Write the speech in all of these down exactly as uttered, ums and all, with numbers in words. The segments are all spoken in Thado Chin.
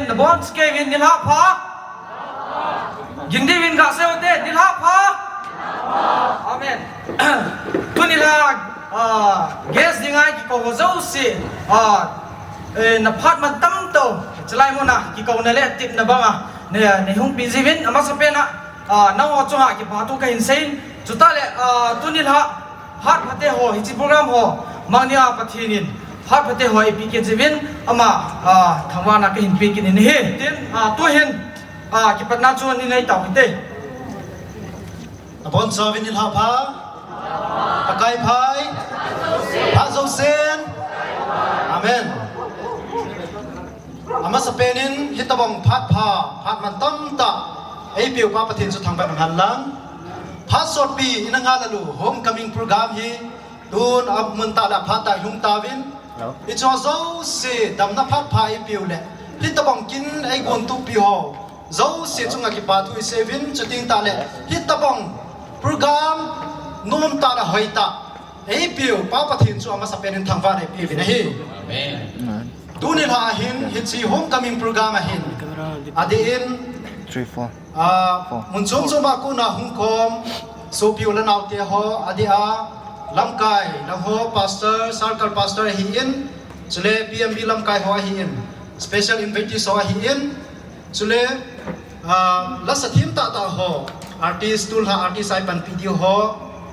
Nabonchauvin nilhah pha. Gingdei uvin gasei ute, nilhah pha. Amen. Tuni la, ah, guest dinga kikou ho jouse, ah, eh, naphat man tamtah, chulai muna kikouna le tepna banga nei, neihung peh jiuvin, amasapen a, ah, nangho chunga kipathu kahin seiyin, chuteng le, ah, tuni la, phat phate ho, hiche program ho mangnia Pathen in phat phate ho eipeh kit jiuvin, ama, ah, thangvahna kahin pe kit in ahi. Tin, ah, tuhin, ah, kipatna chu nei ngai tau hite. Nabonchauvin nilhah pha. Pakai phat. Phat jousen. Amen. Amasapen in hitobang phat pha, phat man tamtah eipeuva Pathen chu thangvah in umhen lang. Phat sotpi ina ngal a lu homecoming program hi tun amun tah le aphat tah hung tauvin. Hiche jouse damna phat pha eipeu le hitobang kin eigontupi ho jouse chunga kipathu iseiuvin, chuteng tah le hitobang program nomtah le hoitah eipeuva Pathen chu amasapen in thangvahna eipeuvin ahi. Amen. Tuni la ahin, hiche homecoming program ahin, adeh in, three, four. Ah, mun chom chom a kona hung khom, sopi u le naote ho, adeh a, lamkai, nangho, pastor, circle pastor ahin, chule P M B lamkai ho ahin, special invitees ho ahin, chule, ah, lasa themtah tah ho, artist, tulha artist a ipanpi diu ho,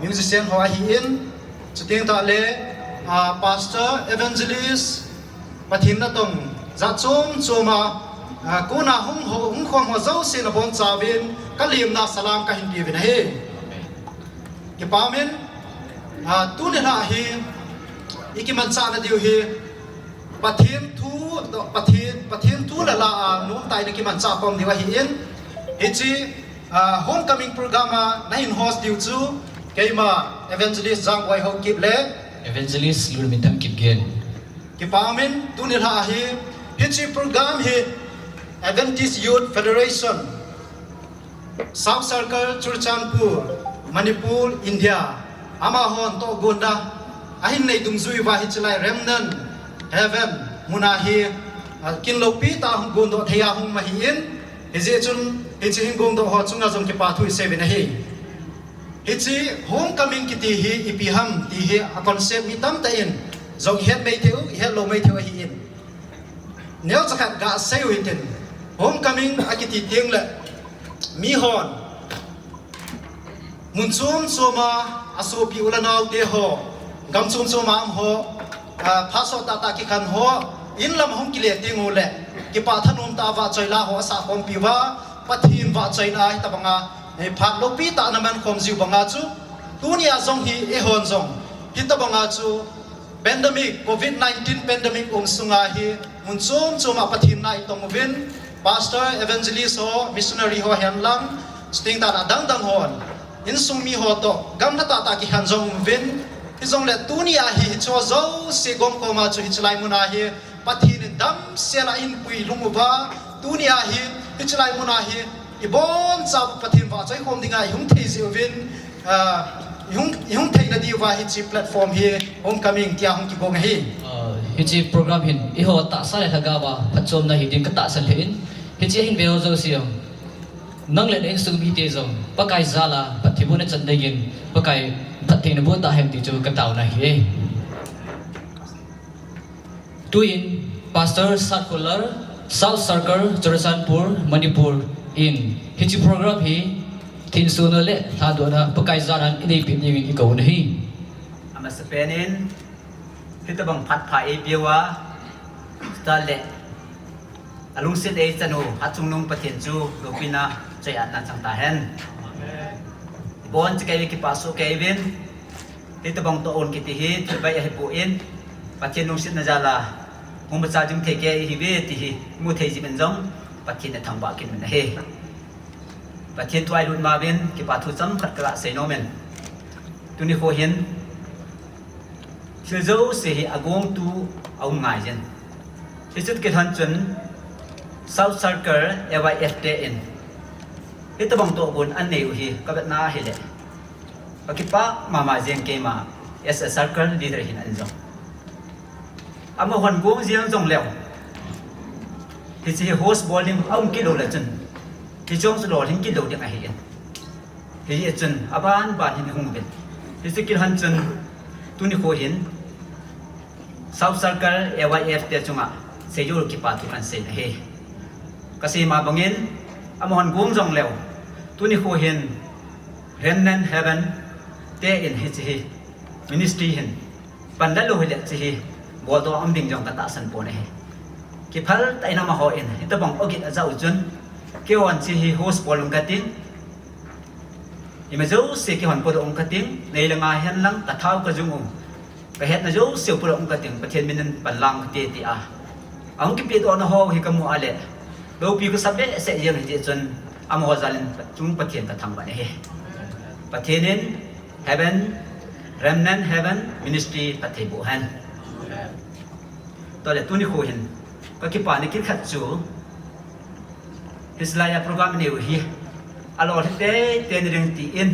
musician ho ahin, chuteng tah le, ah, pastor, evangelist, Pathen natong jat chom chom a, ah, kona hung ho, hung khom ho jouse nabonchauvin, kalemna salam kahin peuvin ahi. Kipah umin, ah, tuni la hi, ikimanchahna diu hi, Pathen thu, Pathen, Pathen thu le la a, nomtah in ikimanchah khom diu ahin, hiche, ah, homecoming program a nahin host diu chu, keima Evangelist Jangboi Haokip le Evangelist Lulminthang Kipgen. Kipah umin, tuni la hi, hiche program hi Adventist Youth Federation, South Circle, Churachandpur, Manipur, India, amahon tohgonna ahin nei dungjuiuva hiche lai Remnant Heaven muna hi, ah, kin loupi tah a hung gondoh thei a hung um ahin, hijeh chun hiche hin gondoh ho chunga jong kipathu iseiuvin ahi. Hiche homecoming kiti hi ipi ham ti hi a concept mi tamtah in jong ihet mei thei u, ihet lou mei thei u ahin. Neocha khat gasei u hitin, homecoming akiti teng le, mihon, mun chom chom a, asopi u le naote ho, gam chom chom a um ho, ah, phat sot tah tah kikhen ho, in lam hung kile teng u le, kipah thanom tah a vahchoi la ho asah khompi uva, Pathen vahchoina hitobanga, eh, phat loupi tah a naman khom jiu banga chu, tuni a jong hi eihon jong, hitobanga chu, Pandemic, covid nineteen pandemic um sunga hi, mun chom chom a Pathen na itong uvin, pastor, evangelist ho, missionary ho hen lang, chuteng tah le adang dang hon, insung mi ho toh, gamla tah tah kikhen jong um uvin, hijongle tuni a hi, hiche jouse gom koma chu hiche lai muna hi, Pathen in damsel a eihin puilhung uva, tuni a hi, hiche lai muna hi, ibonchauva Pathen vahchoi khom dinga ihung thei jeh uvin, ah, ihung, ihung theina diuva hiche platform hi homecoming tia hung kigong ahi. Ah, hiche program hin eiho tahsa le lhagao a phatchomna hiding katahsan lheh in, hiche ahin ve ho jouse jong, nang le na insung mite jong Pakai jal a phattheibohna chan dingin Pakai phattheina boh tahen ti chu kataona ahi. Tuin Pastor Satkular, South Circle, Churachandpur, Manipur in hiche program hi thensona le lhadohna Pakai jal a inei peh dingin ikou u ahi. Amasapen in, hitobang phat pha eipeuva, chuteng le alungset eichan u, achungnung Pathen chu loupina choi-atna chang tahen. Ibonchauva kipah soh kei uvin, hitobang tohgon kiti hi thil bai ahipoi, Pathen lungsetna jal a hung machal jing thei kei ihiuve ti hi imu thei jeh in jong Pathen ithangvah kit un ahi. Pathen thu a ilut ma uvin kipathu chomkhat kagasei nom in, tuni kho hin thil jouse hi agongtu aum ngai jin, hichu kilhon chun South Circle A Y F te in hitobang tohgon anei u hi kavetna ahile, kakipah mama jeng, keima as a circle leader hin jong. Amahon gong jeng jongleu, Hiche hi host bol ding aum kit lou le chun, hiche jong chu lolhing kit lou ding ahi in. Hijeh chun aban ban hin hung uvin. Hiche kit hon chun tuni kho hin South Circle A Y F te chunga seijou kipa thu kahin sei ahi. Kasei ma bangin, amahon gong jong leu, tuni kho hin Remnant Heaven te in hiche hi ministry hin pan la lou hile hiche hi boldoh a um ding jong katahsan pon ahi. Kiphal tah in amahon hitobang ogin ajah u chun, keihon hiche hi host bol ung kating, ima jouse keihon podoh ung kating, nei le ngai hen lang kathau kajung u, kahetna jouse u podoh ung kating, Pathen min in pan lang kate, tia ahung kipehdohna ho hi kamu a le, loupi kasa behseh jeng hijeh chun, amaho jal in chung Pathen kathangvah in ahi. Pathen in Heaven, Remnant Heaven Ministry phatthei boh hen. Tole tuni kho hin kakipana kit khat chu, hiche lai a program inei u hi alolhin teitei nading tin,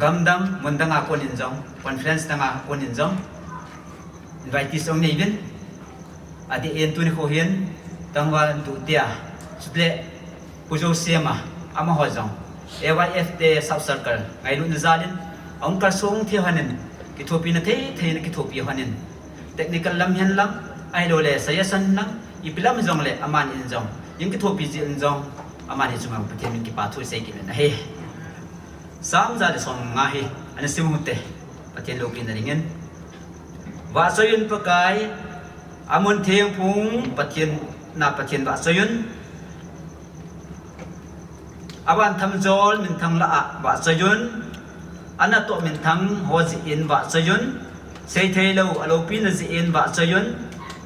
gamdang mundang a kon in jong, conference dang a kon in jong, invitees jong nei uvin. Adeh in tuni kho hin tangval tu tia, chule Pu Jousema, amaho jong A Y F te South Circle ngailutna jal in ahung kalsong thei hon in, kithopina thei thei in akithopi hon in, technical lam hen lang, ahiloule suggestion lang, ipi lam jongle amani in jong, jing kithopi jeh in jong, amani chunga Pathen min kipa thu sei kit in ahi. Sam ja le som nga hi ana sim u hite, Pathen loupina dingin. Vahchoi un Pakai, amun thengphung Pathen, na Pathen vahchoi un. Aban thamjol minthang lah a vahchoi un. Anatoh minthang ho jeh in vahchoi un. Seithei lou aloupina jeh in vahchoi un.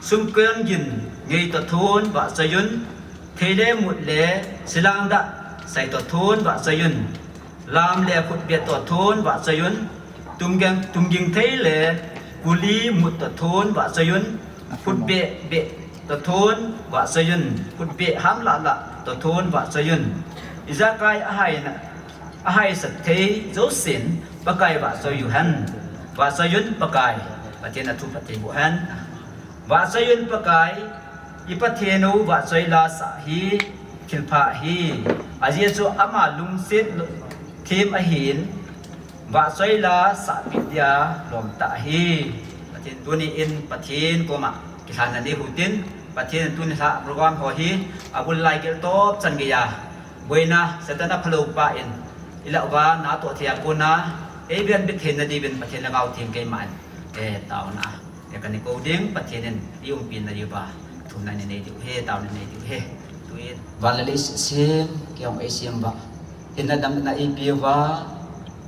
Sumkon gin ngei toh thon vahchoi un. Thei le mut le silang dah sai toh thon vahchoi un. Lam le khutbeh toh thon vahchoi un. Tumging, tumging thei le kuli mut toh thon vahchoi un. Khutbeh beh toh thon vahchoi un. Khutbeh ham lah lah toh thon vahchoi un. Ijakai ahaina, ahaisat thei jousen Pakai vahchoi u hen. Vahchoi un Pakai. Pathen in athu phatthei boh hen. Vahchoi un Pakai, i Pathen u vahchoi la sah hi thilpha ahi. Ajeh chu ama lungset them ahin, vahchoi la sahpeh dia lom tah ahi. Pathen tuni in Pathen koma kilhanna nei u hitin, Pathen in tuni lha program ho hi abul lai geltop chan geiya, boina Satan aphalou pa in ilah uva natoh thei a kona eivenbit theina diuvin Pathen Lhagao Theng keiman, eh, taona, eh, kana kou ding. Pathen in eiumpi nadiuva thumna nei diu ahi, taona nei diu ahi. Tuin van le lei sem, kei jong eisem uva, hinna damna eipeh uva,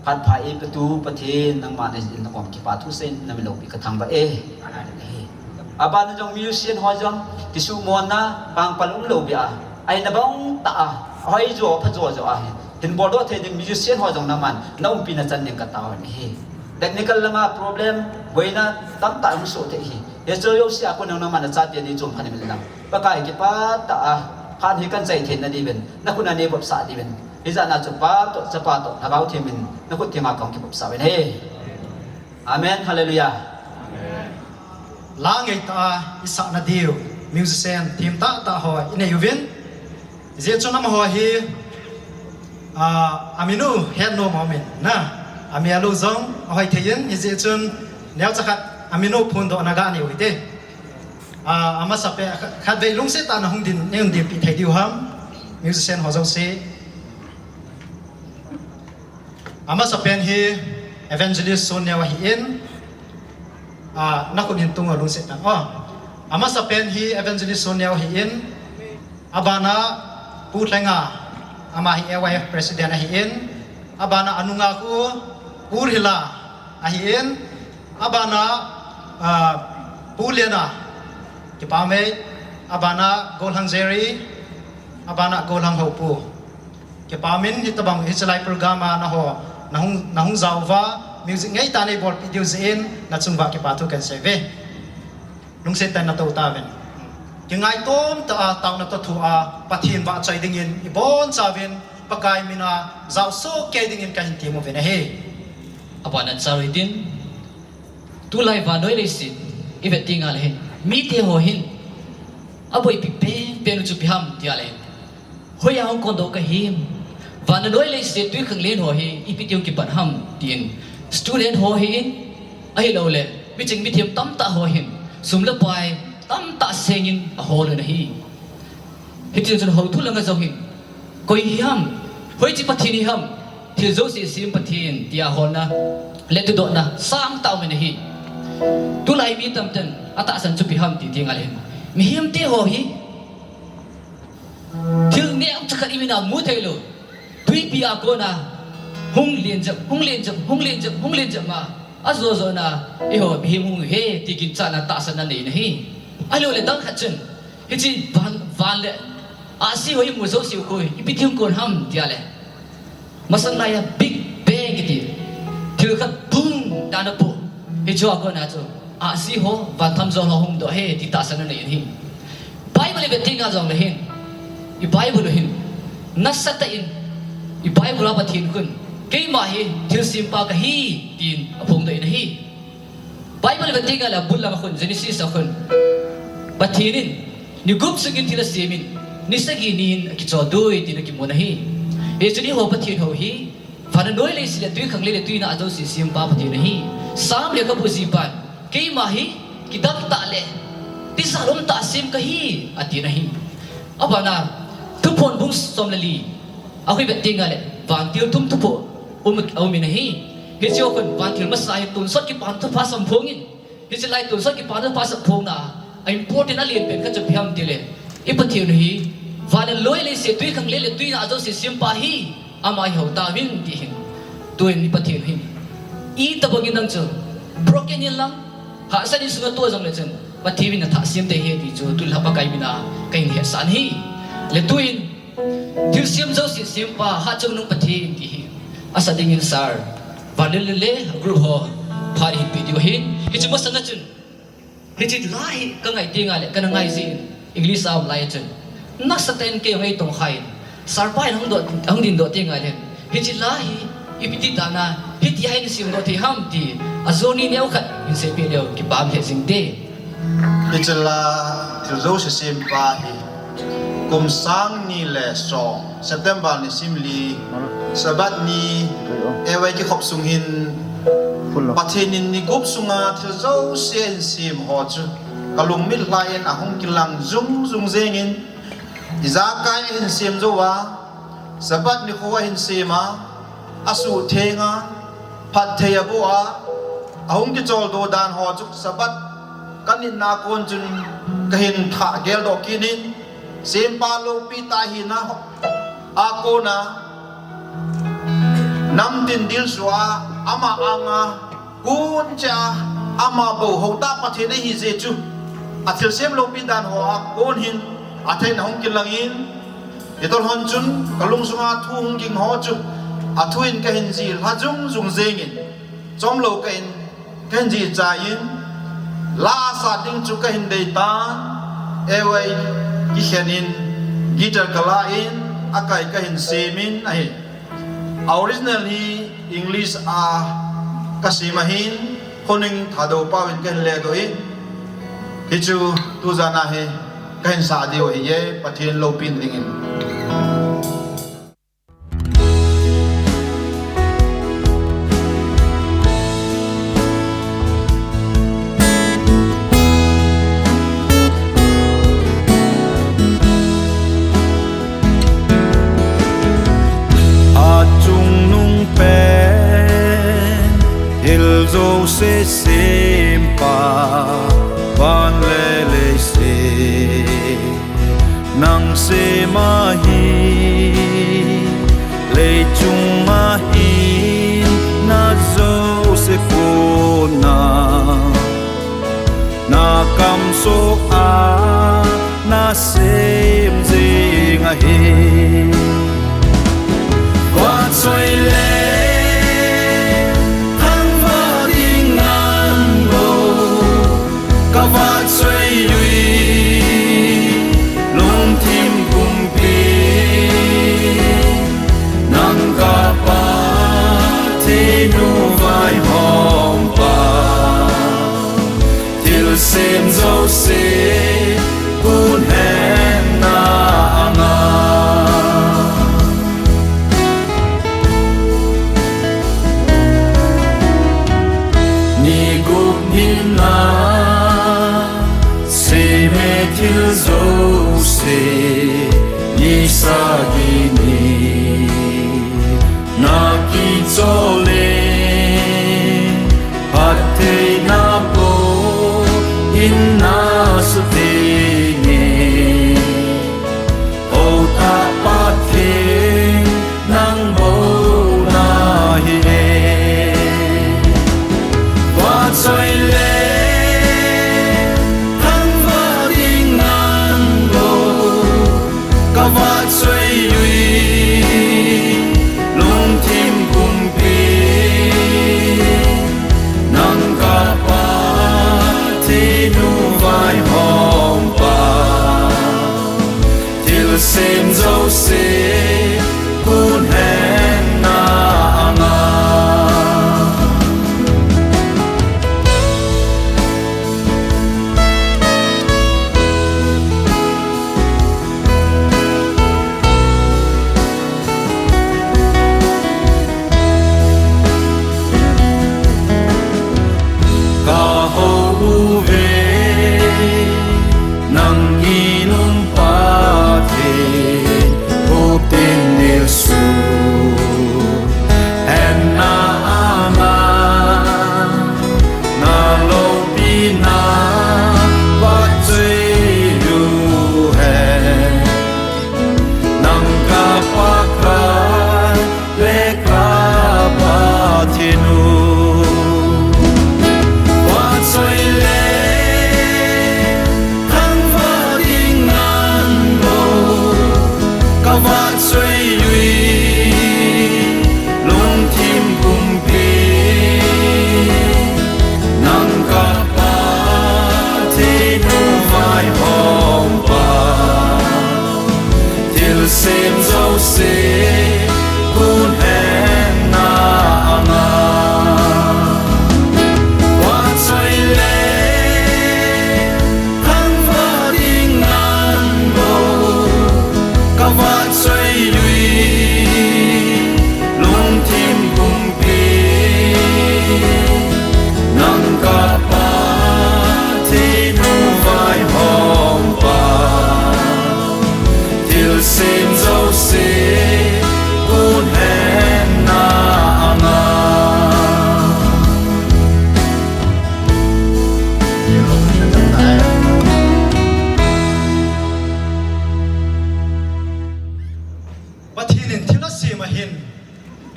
phat pha eipetu Pathen, nangma nakom kipa thu seiyin namin loupi kathangvah e. Abana jong musician ho jong kisumonna pangpal umlou beh a, aina bang tah a, ahoi jo, apha jo jo ahi. Hin boldoh thei ding musician ho jong nangman naumpina chan ding katao ahi. Technical langa problem, boina tamtah hung soh thei ahi. Hiche jouse a kon nangman nachate nei chom khat namin lang, Pakai kipa tah a phat hi kahin chai theina diuvin nakhut a nei vopsah diuvin, hijat a chu Pa toh, Chapa toh, Lhagao Theng min nakhut thenga kahung kivopsah uvin ahi. Amen. Hallelujah. La ngeitah a isahna diu musician themtah tah ho inei uvin. Hijeh chun amaho hi, ah, aminu hetnom aumin, na, amel u jong ahoi thei in, hijeh chun neocha khat aminu phondohna ganei u hite. Ah, amasapen khatvei lungset tah a nahung din, nahung dinpi thei diu ham, musician ho jouse. Amasapen hi Evangelist Sonneo ahin, ah, nakhut hin tung o lungset tah a. Oh, amasapen hi Evangelist Sonneo ahin, abana Pu Lhenga, ama hi A Y F President ahin, abana anunga khu Pu Rila ahin, abana, ah, Pu Lena, kipa ume, abana Golhang Jerry, abana Golhang Houpu. Kipa umin, hitobang hiche lai program a naho, nahung, nahung jao uva, music ngeitah a neibolpi diu jeh in, nachunguva kipa thu kahin sei uve. Lungset tah in natou tauvin. Kingaitom tah a, taona toh thu a, Pathen vahchoi dingin ibonchauvin, Pakai min a jaosoh kei dingin kahin tem uvin ahi. Abana chari tin, tulai vannoi leiset ivet tengle hin, mite ho hin Aboipi penpen u chu ipi ham tia le, hoiya hung kondoh kahim, van le loi leiset twikhanglen ho hi ipi ti hung kipan ham tin, student ho hi in, ahilouleh miching mithem tamtah ho hin sum le pai tamtah sengin ahol un ahi. Hitin chun houtu langa jong hin, koi hi ham, hoiche Pathen hi ham, thil jouse sem Pathen tia holna le thudohna sangtah um in ahi. Tulai mi tamtah in atahsan chu ipi ham ti ding a le hin, mihemte ho hi thil neocha khat imin a mu theilou twipi a kona hung len jep, hung len jep, hung len jep, hung len jep ma, ajo jona eiho mihem hung hi ti ginchatna tahsanna nei in ahi. Ahilouleh dang khat chun, hiche van, van le ahsi ho imu jouse u khu ipi ti hung kon ham tia le, masang laiya Big Bang kiti thil khat boom dan apoh, hichea kona chu ahsi ho, van thamjol ho hung doh e ti tahsanna nei in ahi. Bible ivet tenga jongle hin, i Bible u hin nasatah in, i Bible a Pathen khun, keima hi thilsempa kahi tin aphongdoh in ahi. Bible ivet tenga le abul langa khun, Genesis a khun, Pathen in ni gup sungin thil asem in, ni sagi ni in akicholdo e tin akimun ahi. Hichun eiho Pathen ho hi, van le loi leiset le twikhanglen le twinah jouse sempa Pathen ahi. Sam lekhabu jipan, keima hi kidang tah le tijat um tah sem kahi atin ahi. Abana, Thuphon bung som le li a khu ivet tenga le, vantil thum thuphon um, aum in ahi. Hichea khun vantil masa hi tonsot kipana thupha samphong in, hiche lai tonsot kipana thupha samphongna a important alen pen khat chu ipi ham tile, i Pathen u hi van le loi leiset twikhanglen le twinah jouse sempa hi ama hi hou tauvin ti hin. Tuin i Pathen u hin itobang in nang chu broken in lang, hahsat in sunga tou jongle chun Pathen in nathah sem tei e ti chu tulha Pakai mina kahin hetsah in ahi. Le tuin thilsem jouse sempa Hatchungnung Pathen ti hi asa dingin sir Vanlil le group ho phat hin pe diu ahin. Hiche masanga chun, hiche la hi kangai tenga le kana ngai jin, English a um lai chun nasatah in kei jong eitongkhan, sir pa in hung doh, hung dindoh tenga le, hiche la hi ipi ti dan a hitia hin semdoh thei ham ti, ajoni neokhat hin seipeh leu kipah lheh jing te. Hiche la thil jouse sempa hi kum sang ni le som, September ni sim li, Sabbath ni, A Y kikhop sung hin Pathen in ni gup sunga thil jouse ahin sem ho chu kalung mitlha in ahung kilang jung jung jengin, ijakai ahin sem jouva, Sabbath nikho ahin sem a, asuhtheng a, phatthei aboh a, ahung kicholdo dan ho chu Sabbath kanitna kon chun kahin thah geldoh kit in, sempa loupi tah hina a kona namtin dilsua ama anga kon chea ama bou houtah Pathen ahijeh chu, athilsem loupi dan hoa kon hin atheina hung kilangin, hitobang chun kalungsunga thu hung ging ho chu athu in kahin jih lha jung jung jengin, chomlou kahin, kahin jih chai in, la asat ding chu kahin deitan, A Y kikhen in, guitar kala in, akai kahin sem in ahi. A original hi English a kasem ahin, Khoning Thadou pao in kahin ledoh in, hichu tujan a hi kahin sah diu ahiye, Pathen loupina dingin. Hatchungnung pen thil jouse sempa, van le leiset nang sem ahi. Leichunga hina jouse kona nakamsoh a nasem jing ahi. Vahchoi le thangvah ding ngan bou kavahchoi uvin, lungthim pumpi nang ka Pathen u vaihompa. Thilsem jouse kon he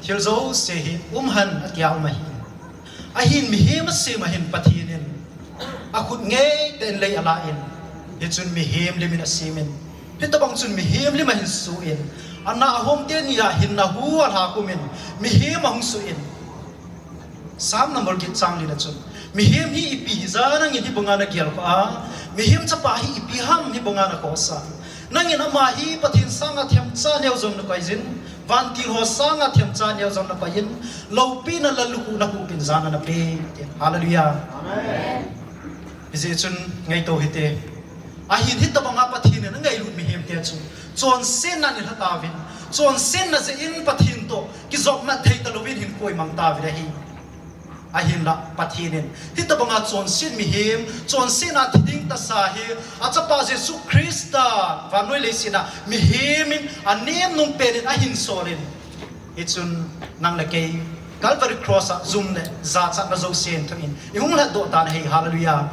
Thil jouse hi um hen atia um ahi. Ahin mihem asem ahin Pathen in akhut ngeitah in lei alah in, hichun mihem lim in asem in, hitobang chun mihem lim ahin su in, ana ahom teni a hinna hu alha khum in, mihem ahung su in. Psalm number get chang li na chun, mihem hi ipi hija nangin hibanga nagel kha a, mihem chapa hi ipi ham hibanga nakhohsah. Nangin ama hi Pathen sanga themcha neo jong nakoi jin, vantil ho sanga themcha neo jong nakoi in, loupina lallukhuh nakhuh pin jana nape. Hallelujah. Amen. Hijeh chun ngaito hite. Ahin hitobanga Pathen in angailut mihem te chu chonsetna in lha tauvin, chonsetna jeh in Pathen toh kijopmat thei talouvin hinkho imang tauvin ahi. Ahinla Pathen in hitobanga chonset mihem, chonsetna thi ding tasa hi, achapa Jesu Christa vannoi leiset a mihem in anem nung pen in ahin sol in, hichun nang le kei Calvary Cross a jum le jachatna jousen thoh in ihung lhatdoh tan ahi. Hallelujah.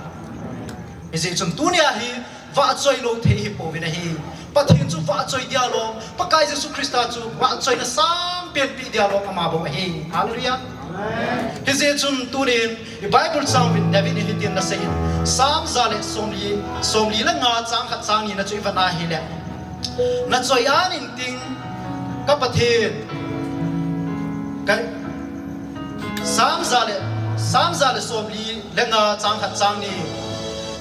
Hijeh chun tunia hi vahchoi lou thei hipouvin ahi. Pathen chu vahchoi dia lom, Pakai Jesu Christa chu vahchoina sangpen pe dia lom ama bou ahi. Hallelujah. Hijeh chun tunin i Bible chang uvin, David in hitin anasei in, Psalm ja le somli, somli le nga chang khat chang ni na chu ivet a ahile, nachoi a ning ting ka Pathen, ka, Psalm ja le, Psalm ja le somli le nga chang khat chang ni,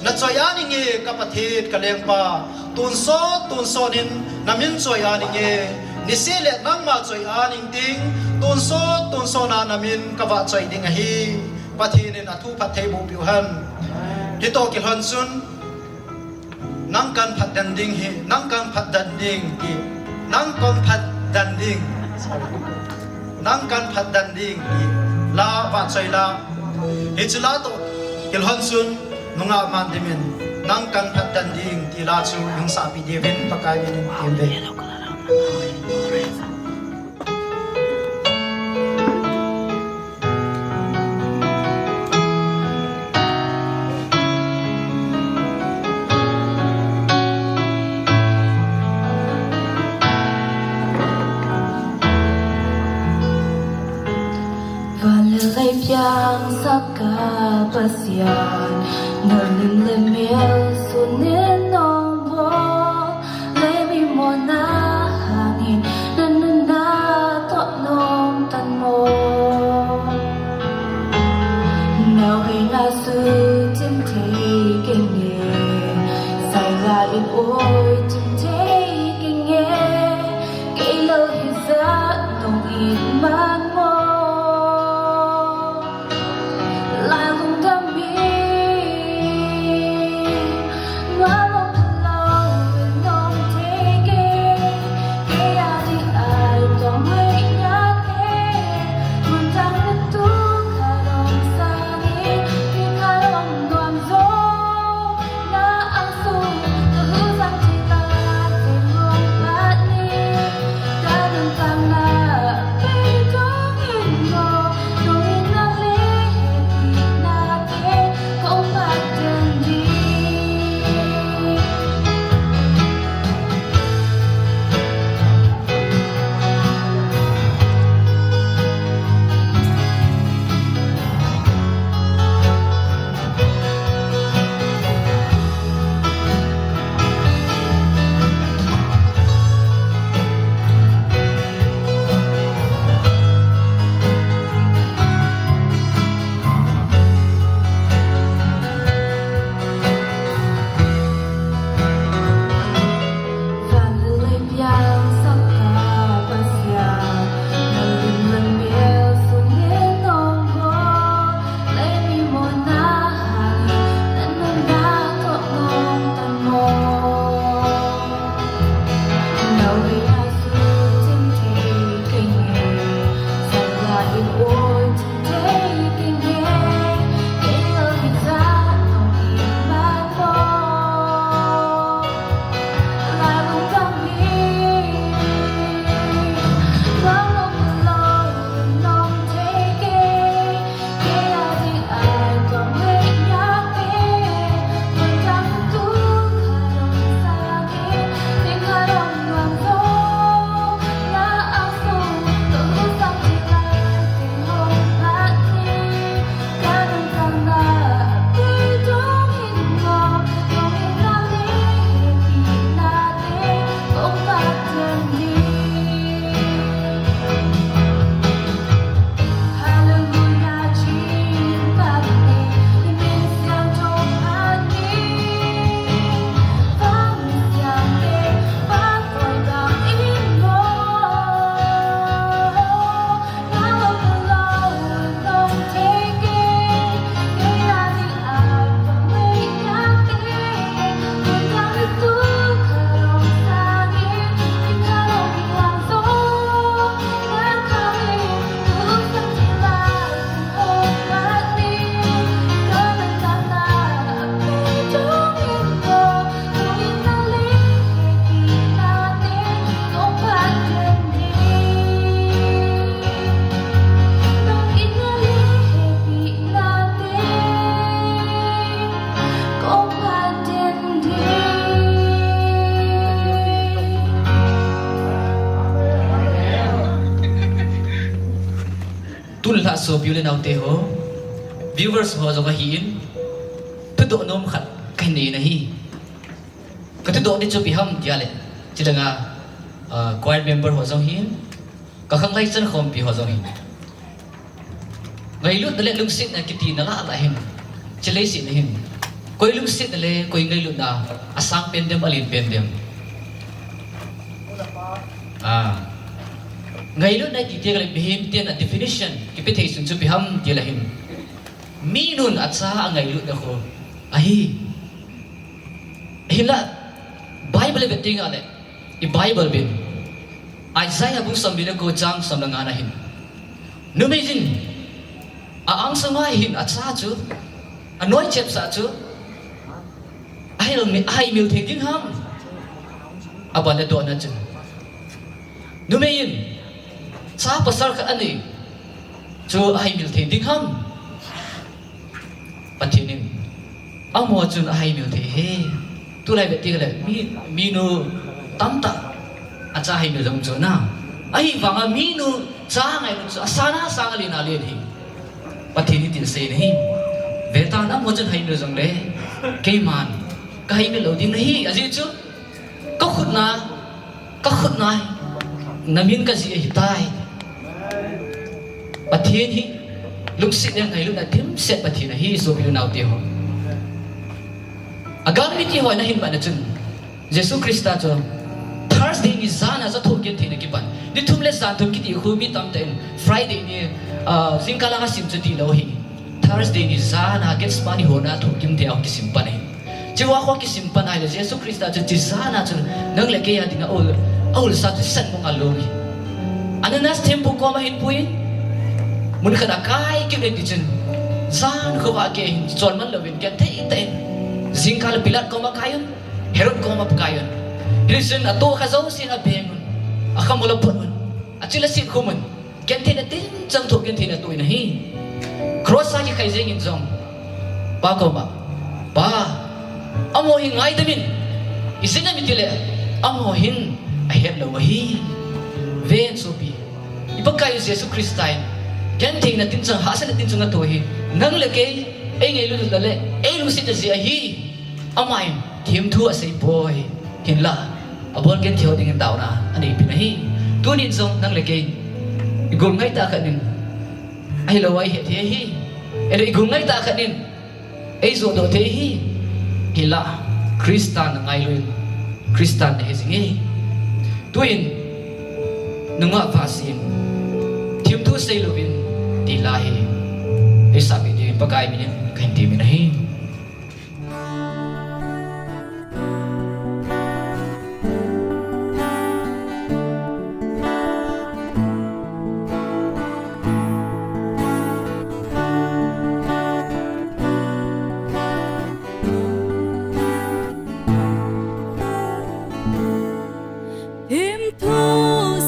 nachoi a ning e ka Pathen ka lengpa, tonsot tonsot in namin choi a ning e, niseh le nangma choi a ning ting, tonsot tonsot a namin kavahchoi ding ahi. Pathen in athu phatthei boh piu hen. Hitoh kilhon chun, nang kan phatden ding hi, nang kan phatden ding ti, nang kan phatden ding, sorry, nang kan phatden ding ti la vahchoi la, hiche la toh kilhon chun nungah Mandim in nang kan phatden ding ti la chu hungsahpi diuvin Pakai min in temve. Van le lei piang sap ka Pasian, na min le mel sun in nong bol, lei mi mona hangin, na nunna toh nong tan mo. Nau hei na su chim thei kenge, sai la in oi chim thei kenge, kei lou hijat nong it man mo. Lai lungdam mi, ngai lou phalou in nong thei kei, kei a ding ai tong hei ngat e, mun dang na tu kha dong sa ni, ni kha dong nuam zo, na ang su, na hu sang thei ta. Lha sopi u le naote ho, viewers ho jong ahin, thudoh nom khat kahin nei nahi. Ka thudoh di chu ipi ham tia le, chilanga, ah, choir member ho jong hin, ka khanglai chankhompi ho jong hin. Ngailutna le lungsetna kiti na lah lah hin, chilei sih na hin. Koi lungsetna le koi ngailutna asang pen dem, alen pen dem. Ah. Ngailutna kiti le mihem ten a definition kipe thei sun chu ipi ham tia le hin. Minun acha angailut na kho ahi. Hinla Bible vet ding a le, i Bible ven. Isaiah bung somni le ko chang som le nga na hin. Numei jin a angsung a hin acha chu, anoi chepsa chu, ahil mi, ahaimil thei ding ham. Aban le dohna chu. Numei in cha pasal khat anei chu ahaimil thei ding ham. Pathen in amaho chun ahaimil thei e. Tulai vet ti le mi, minu tamtah acha haimil jong chu na. Ahivanga minu cha ngailut chu asana sang alen alen hi. Pathen in tin asei nahi. Vetan amaho chun haimil jongle keiman kahaimil lou ding nahi. Ajeh chu Ka khutna, ka khutna, namin kajih ahitai. Pathen hi lungset le ngailutna dimset Pathen ahi, sopi unaute ho. Agal mite ho nahin mat na chun, Jesu Christa chu Thursday ni jana chu thohgim theina kipan. Ni thum le jan thum kiti khu mi tamtah in Friday ni, ah, jingkah langa sim chu dihlou ahi. Thursday ni jana Gethsemane hon a thohgim thei a kisim pan ahi. Chua kho kisim pan ahile Jesu Christa chu chijana chun nang le kei a dinga aul, aul sa chu san mong a lou hi. Ananias thempu koma ahin puiyin, mun khat a kai kit in tichun, jan khovah a kei hin chol man louvin genthei tah in, jingkah le Pilat koma kai un, Herod koma kai un. Hitichun atoh kha jousen abeng un, akhamol aphut un, achil asin khum un. Gentheina tinchang thoh gentheina atoh in ahi. Cross a kikhai jeng in jong, Pa koma, Pa, amaho hi ngaidam in, ijeh inem itile, amaho hin ahet lou ahi. Ven sopi, i Pakai Jesu Christa in gentheina tinchang, hahsatna tinchang atoh hi, nang le kei, ei ngailutna le ei lungsetna jeh ahi. Ama in themthu asei poi, hinla abol genthei ho dingin taona aneipi ahi. Tunin jong nang le kei i gul ngaitah khat in, ahilou a i het thei ahi. Ahilou i gul ngaitah khat in ei johdoh thei ahi. Hinla Christa na ngailu in Christa na hi jing e. Tuin nungah vahsi in themthu seilouvin tila hi eisahpeh dingin Pakai min in kahin temin ahi. Themthu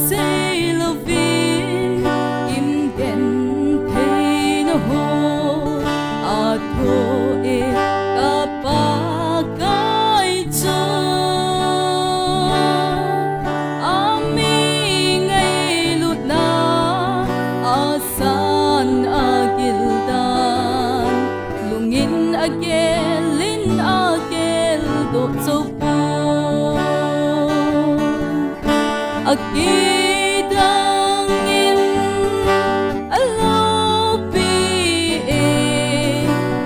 seilouvin, gentheina ho athoh e ka Pakai chu. Ami ngailutna asan agil dan, lungin agel in ageldoh chu pon, akidang in aloupi e,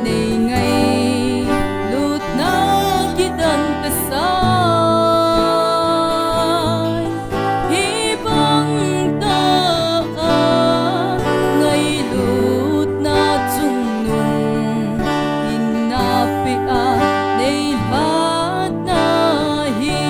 nei ngailutna kidan kasai. Hibang tah a ngailutna chungnung hinna peh a nei hatna hi.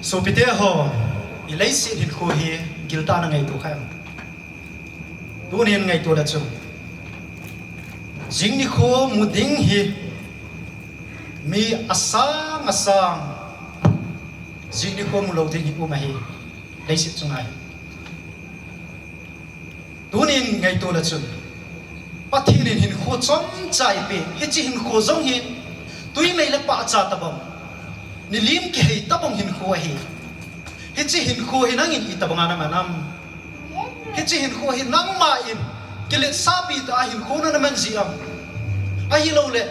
Sopite ho, i leiset hinkho hi giltah a na ngaito kha em? Tunin ngaito le chun, jing nikho mu ding hi mi asang asang, jing nikho mu lou ding hi um ahi, leiset chunga hi. Tunin ngaito le chun, Pathen in hinkho chomcha eipeh, hiche hinkho jong hi twi mei le pahcha tabang, nilim kihei tabang hinkho ahi. Hiche hinkho hi nangin itobanga na man am? Hiche hinkho hi nangma in kiletsahpi tah a hinkho na na man ji am? Ahilouleh,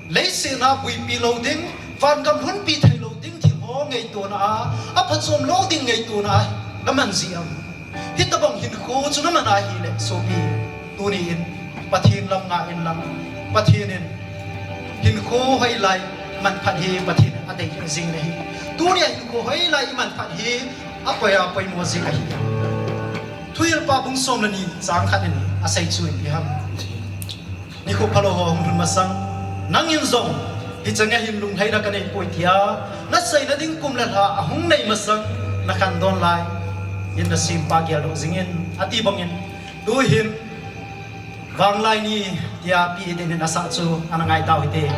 leiset a puipi lou ding, vangam lhunpi thei lou ding thil ho ngaitona a, aphachom lou ding ngaitona a na man ji am? Hitobang hinkho chu na man ahileh, sopi, tuni in Pathen lam ngah inlang, Pathen in hinkho hoilai manphat hi Pathen in adei jing ahi. Tuni a hinkho hoilai imanphat hi akoi a poimo jing ahi. Thuhilpa bung som le ni chang khat in asei chu ipi ham? Nikho phalou ho hung lhun masang, nangin jong hicheng a hin lunglhaina ka neipoi tia naseina ding kum le lha ahung nei masang, na khandon lai in na sempa geldoh jingin, ati bangin, tuhin Vanglai Ni tia Pi Eden in asah chu ana ngai tau hite.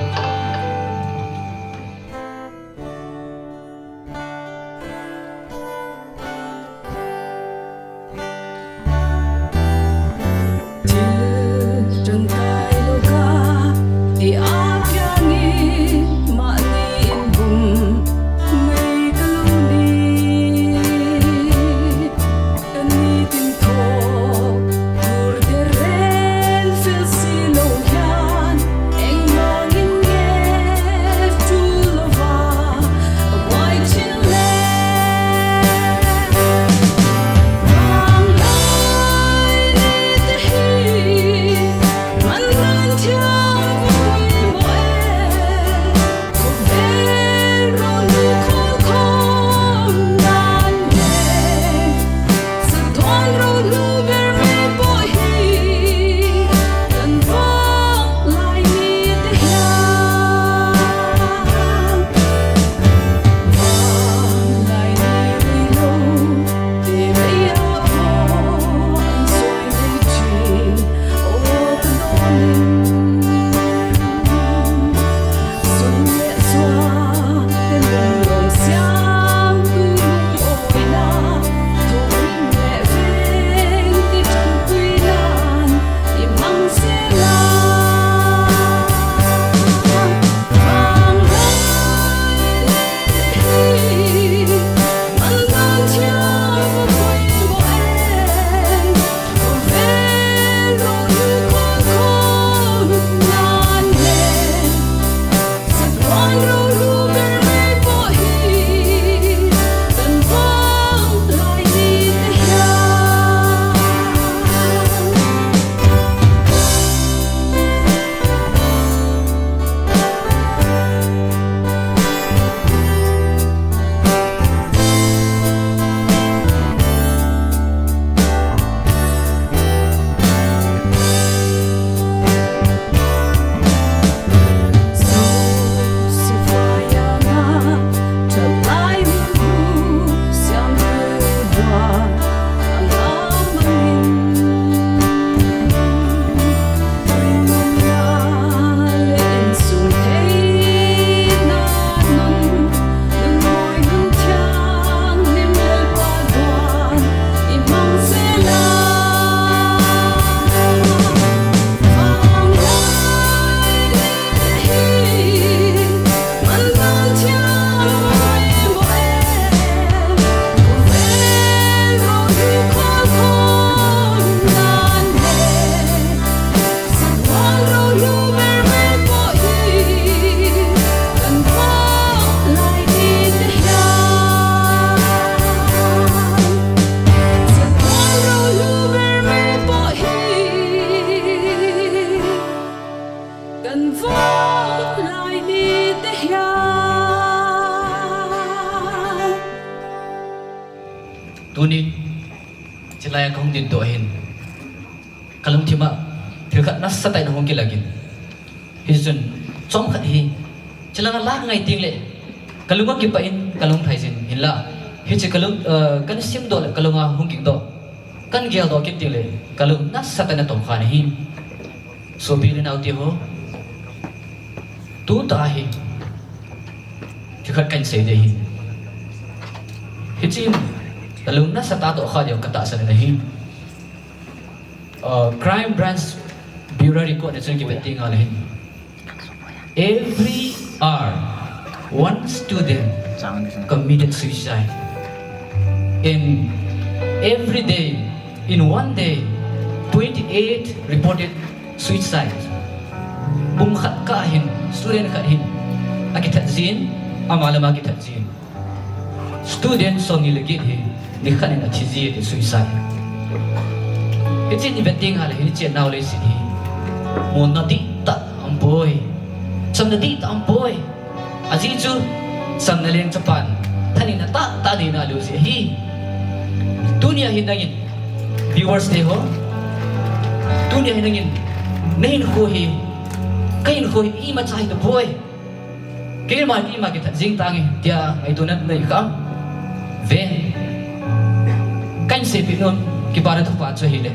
Tuni, chilai a kahung dindoh hin, kalungthim a thil khat nasatah in ahung kilang in. Hichun, chomkhat hi, chilanga la ngai tengleh, kalung akipah in, Kalung thai jin hinla. Hiche kalung, uh, kan simdoh le kalunga hung kingdoh. Kan geldoh kit teng le kalung nasatah in atoh kha ahi. Sopi le nao teho. Tuta hi. Thikhat kan sei ding ahi. Hiche kalung nasatah a toh kha diu katahsan ahi. Uh, Crime Branch Bureau Record na chun kipat teng le hin. Every hour, one student committed suicide. In every day, in one day, twenty-eight reported suicide. Pung khat kah hin, student khat hin, akithat jin, ama le ama kithat jin. Student somni le get hi, nikhat in athi ji e ti suicide. Hiche i vet teng le, hiche nao leiset hi. Monna dihtah aumpoi. Chamna dihtah aumpoi. Ajeh chu, chamna leng chapan, thaneina tahtah neina lou jeh ahi. Tunia hi nangin, viewers teho. Tunia hi nangin, nahinkho hi, kahinkho hi imacha hitapoi. Keima, keima kithat jing tange, tia ngaito nanei kham. Ven. Kahin seipeh nom, kipana thupha chu ahile.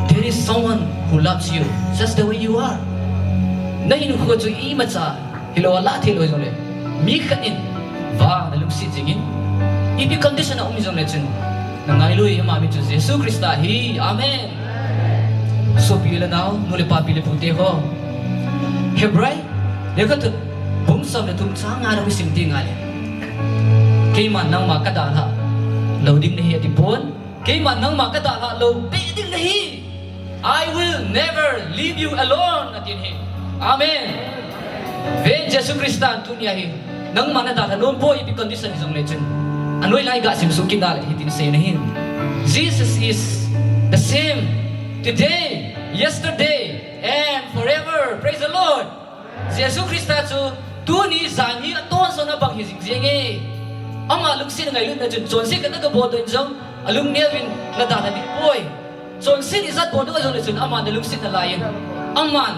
There is someone who loves you just the way you are. Nahinkho chu imacha hilou a lah thei lou jongle, mi khat in vang nalungset jingin, ipi condition a um jongle chun, nangailut ama min chu Jesu Christa ahi. Amen. Sopi le nao, nu le pa, pi le pu teho. Hebrai lekhathot bung som le thum chang nga na sim teng le. Keiman nangma kadalhah lou ding nahi atipon. Keiman nangma kadalhah lou peh ding nahi. I will never leave you alone, atin ahi. Amen. Ven, Jesu Christan tunia hi nangma nadalhah nom poi, ipi condition hijongle chun. Anoi lai gasim suh kit le hitin asei ahi. Jesus is the same today, yesterday, and forever. Praise the Lord. Jesu Christa chu tuni, jan hi, atonjon abang hijing jenge. Ama lungset ngailutna chun chonset khat na kabol doh in jong, alungneo in nadalhah ding poi. Chonset ijat bol doh jongle chun aman nalungset nalai in, aman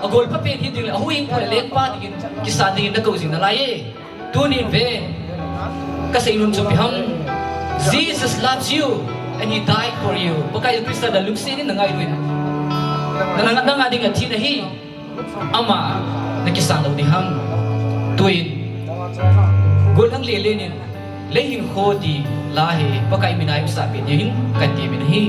agol phapen hi ding le, ahuhhingpu le lengpa dingin, kisan dingin nakou jing nalai e. Tunin ven, kasei nom chu ipi ham. Jesus loves you and he died for you. Pakai Christa nalungset in nangailut in, na, na, nanga dinga athi ahi. Ama nakisan lou ding ham. Tuin, gollhang lelen in, lei hinkho ti la hi Pakai mina eisahpeh dingin kahin temin ahi.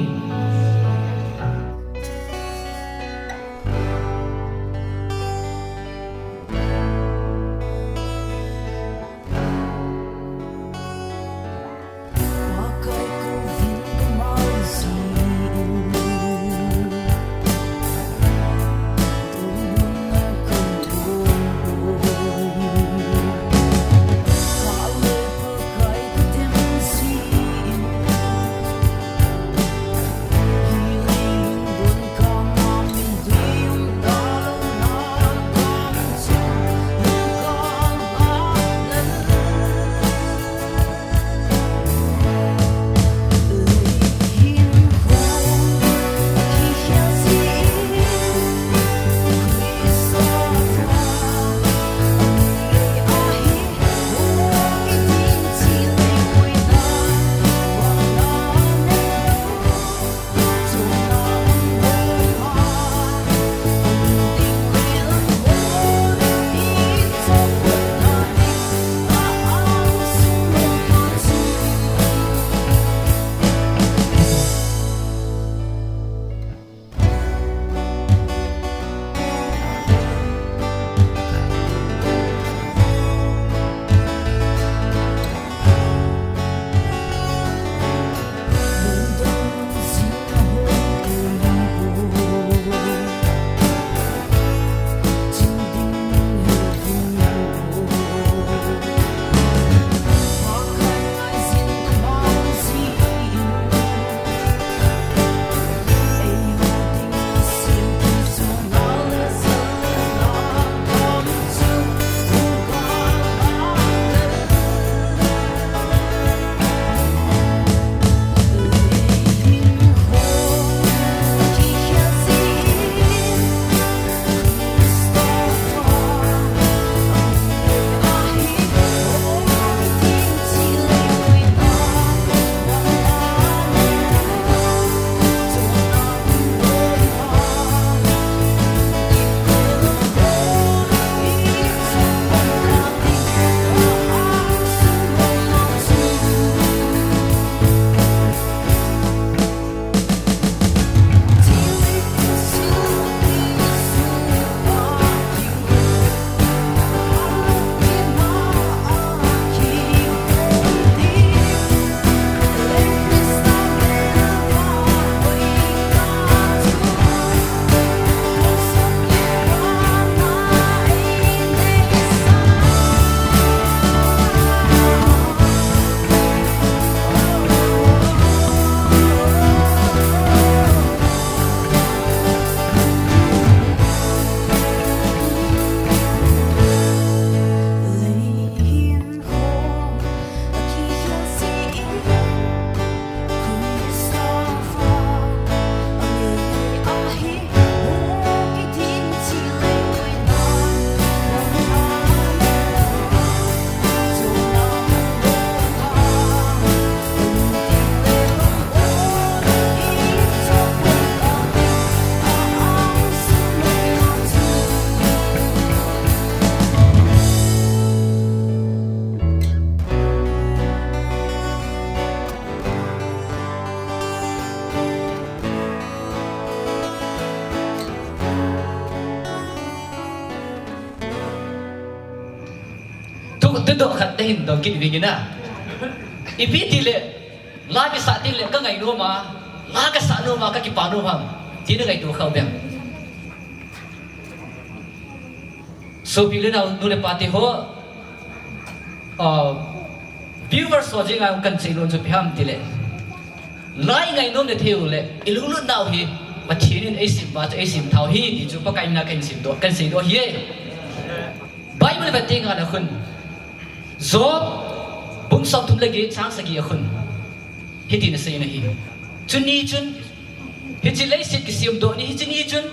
Tudoh khat nahin dong kit vingin a. Ipi tile, la kisah tile, ka ngainom a, la kasah nom a, ka kipa nom ham. Ti na ngaito khau beng. Sopi le nao, nu le pa te ho, ah, viewers ho jeng a kan sei nom chu ipi ham tile. La i ngainom le thei u le, i lunglut nau hi, Pathen in ei sim pa chu ei sim thau hi, ti chu Pakai mina kan sim doh, kan sei doh hi e. Bible vet teng le khun. Job, bung somthum le get chang sagi a khun. Hitin asei na hi. Chuni chun, hiche leiset kisem doh ni, hiche ni chun,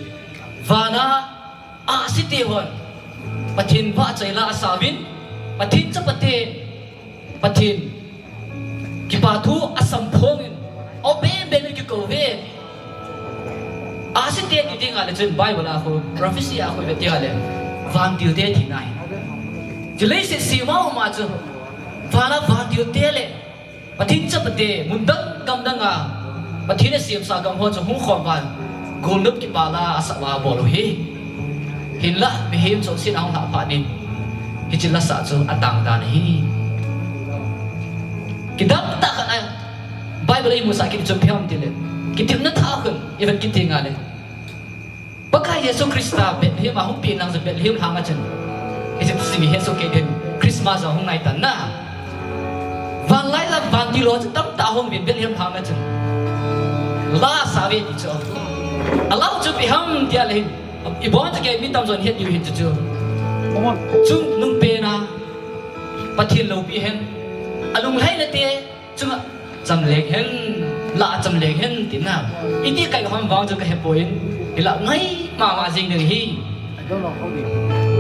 vana, ahsi te hon. Pathen vahchoi la asauvin, Pathen chapate, Pathen kipa thu asamphongin, o bem bem in kikou ve. Ahsi te ti ding a le chun Bible a khu, prophecy a khu ve ti a le, vantil te tina hi. Hiche leiset sema uma chu, vana vantil te le, Pathen chapate, mun dang gam dang a, Pathen asemsa gam ho chu hung khom uva, golnop kipa la asah uva abol u hi. Hinlah, mihem chonset a hung lhah phat in, hiche la sah chu atang dan ahi. Kidang tah khat a, Bible a imusah kit chu ipi ham tile, kitepna thah khun, i vet kit teng le. Pakai Jesu Christa Bethlehem a hung pen lang chu Bethlehem lhang a chun. Hiche chu mi hesoh kei din Christmas a hung ngai tan na. Vanlai la vantil ho chu tamtah hung uvin Bethlehem lhang a chun. La asah uve ti chu. Alau chu ipi ham tia le hin. Ibon chu kei mi tamjon het diu hin chu chu. Chungnung pen a Pathen loupi hen. Alunglhaina te chunga chamleng hen, la chamleng hen, tina. Iti kai ham vang chu kahepoi, hinlah ngai mama jing ding ahi.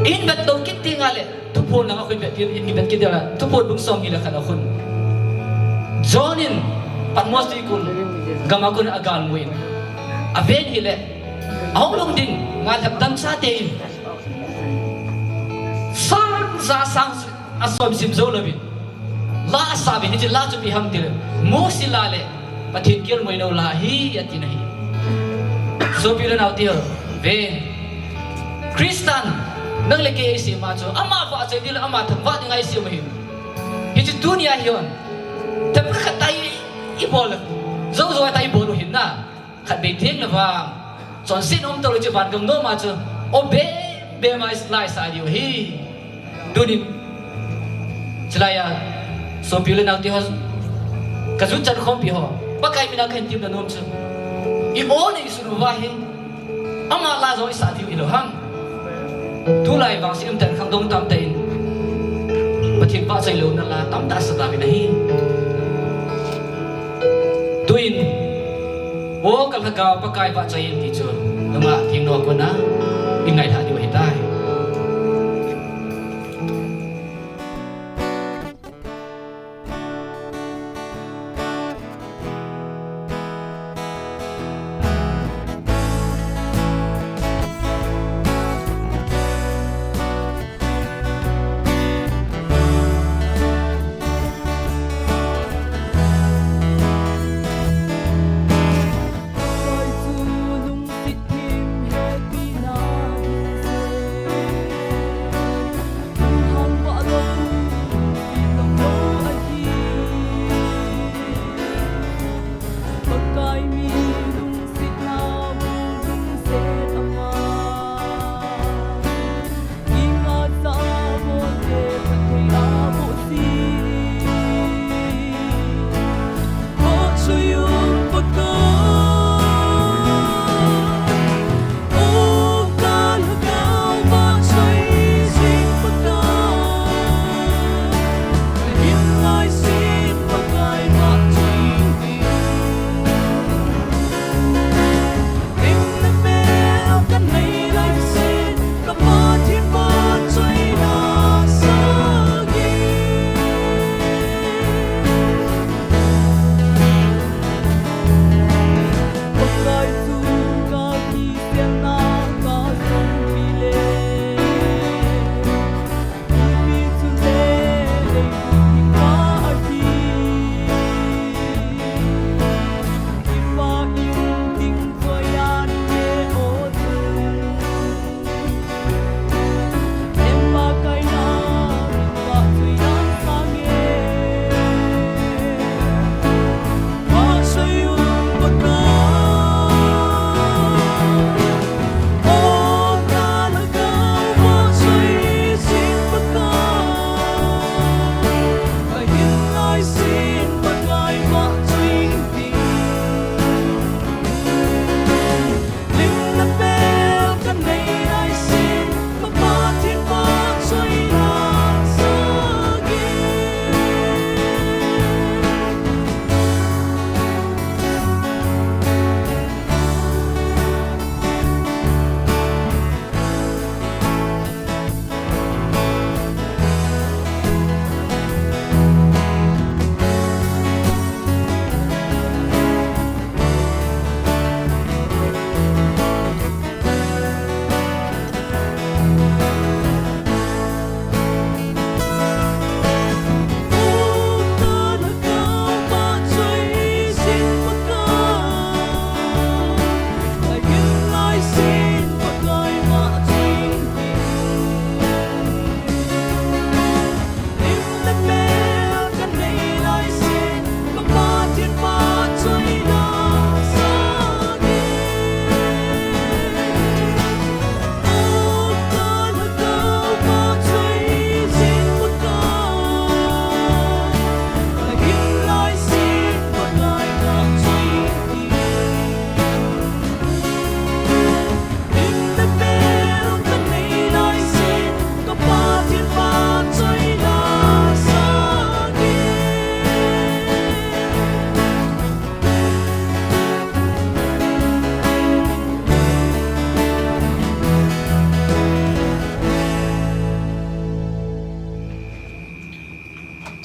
Ihin vet to kit teng le, Thuphon lang a khu vet, ihin vet kit teng le, Thuphon bung somni le khat a khun. John in, Patmos tuikul gam a kon agalmu in. Aven hile, ahung lhung ding, ngalhep damsate in. Sang ja sang asom sim jou louvin. La asah uvin, hiche la chu ipi ham tile, Mose la le Pathen kelngoi nou la ahi, ati na hi. Sopi le nao te ho, ve. Christan, nang le kei eisem a chu, ama vahchoi ding le ama thangvah ding a eisem u ahin. Hiche tunia hi hon. Themkhat khat tah i bol, jou jou tah i bol u ahin na. Khatvei theng le vang. Chonset um tole chu vangam nom a chu. O bem bem a la isah diu ahi. Tunin. Chulai a. Sopi le nao te ho. Ka jut chan khompi ho. Pakai mina kahin temna nom chu. I o le i sun uva hi. Ama la jong isah diu hilou ham. Tulai vangset um ten khangdong tamtah in. Pathen vahchoi louna la tamtah asah tauvin ahi. Tuin, o ka lhagao Pakai vahchoi in ti chu, nungah thengnoh a kona, i ngailhah diu ahitai.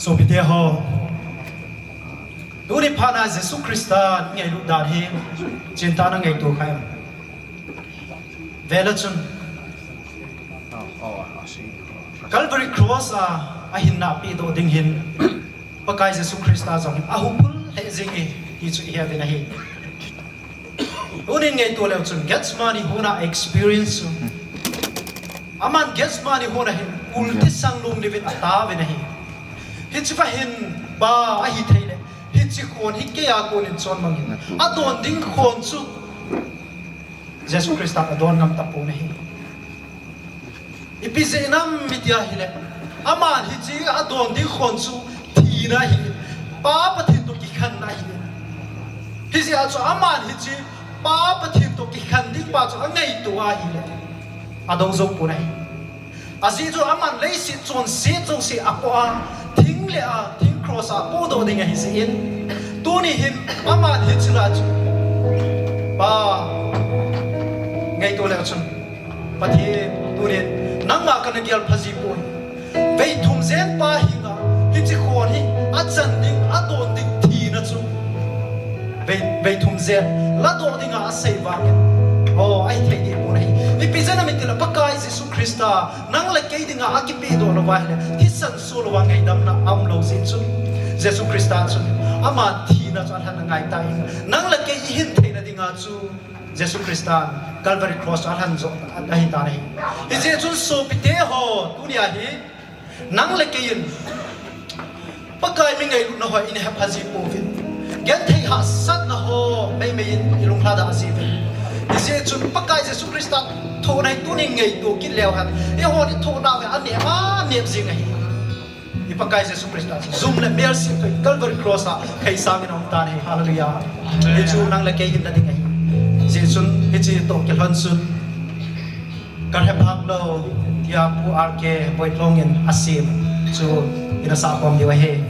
Sopite ho, tuni phat a Jesu Christa ngailut dan hi, chintah na ngaito kha em? Vele chun, Calvary Cross a, ahinna pehdoh ding hin, Pakai Jesu Christa jong hin ahuphul lheh jenge, ti chu ihe uvin ahi. Tunin ngaito leu chun Gethsemane hon a experience chu. Aman Gethsemane hon a hin ulti sang lung dingin ataovin ahi. Hiche va hin Pa ahi thei le, hiche khon hi kei a konin chon mangin. Adon ding khon chu Jesu Christa adon ngam tapon ahi. Ipi jeh ham iti ahile, aman hiche adon ding khon chu thina ahi, Pa Pathen toh kikhenna ahi. Hijeh a chu aman hiche Pa Pathen toh kikhen ding pa chu angaito ahile, adong jou pon ahi. Ajeh chu aman leiset chonset jouse apoh a, thing le a, thing cross a apohdoh ding ahi jeh in. Tuni hin aman hiche la chu, Pa, ngaito leu chun, Pathen, tunin nangma kana gel pha ji poi. Vei thum jen Pa henga hiche khon hi achan ding, adon ding thina chu vei, vei thum jen ladoh dinga asei vangin, o, ahi thei ding pon ahi. Ipi jeh ham itile Pakai Jesu Christa nang le kei dinga akipehdoh louva ahile, thisan soh louva ngaidamna aum lou jeh chun, Jesu Christa chun ama thina chu alhen angai tan, nang le kei ihin theina dinga chu Jesu Christa Calvary Cross alhen jo ahi tan ahi. Hijeh chun sopite ho, tunia hi nang le kei in Pakai mi ngailutna ho in hepha ji pouvin, genthei hahsatna ho meimei in ilung lhadah jiuvin. Hijeh chun Pakai Jesu Christa thohna hi tunin ngaito kit leu hen, eihon ithohna hi anep anep jing ahi. I Pakai Jesu Christa chu jum le mel sih toh Calvary Cross a kheisang in aum tan ahi. Hallelujah. Hichu nang le kei hinna ding ahi. Hijeh chun hiche toh kilhon chun Ka hepha lou, tia Pu R K Boitlong in asem chu ina sah khom diu ahi.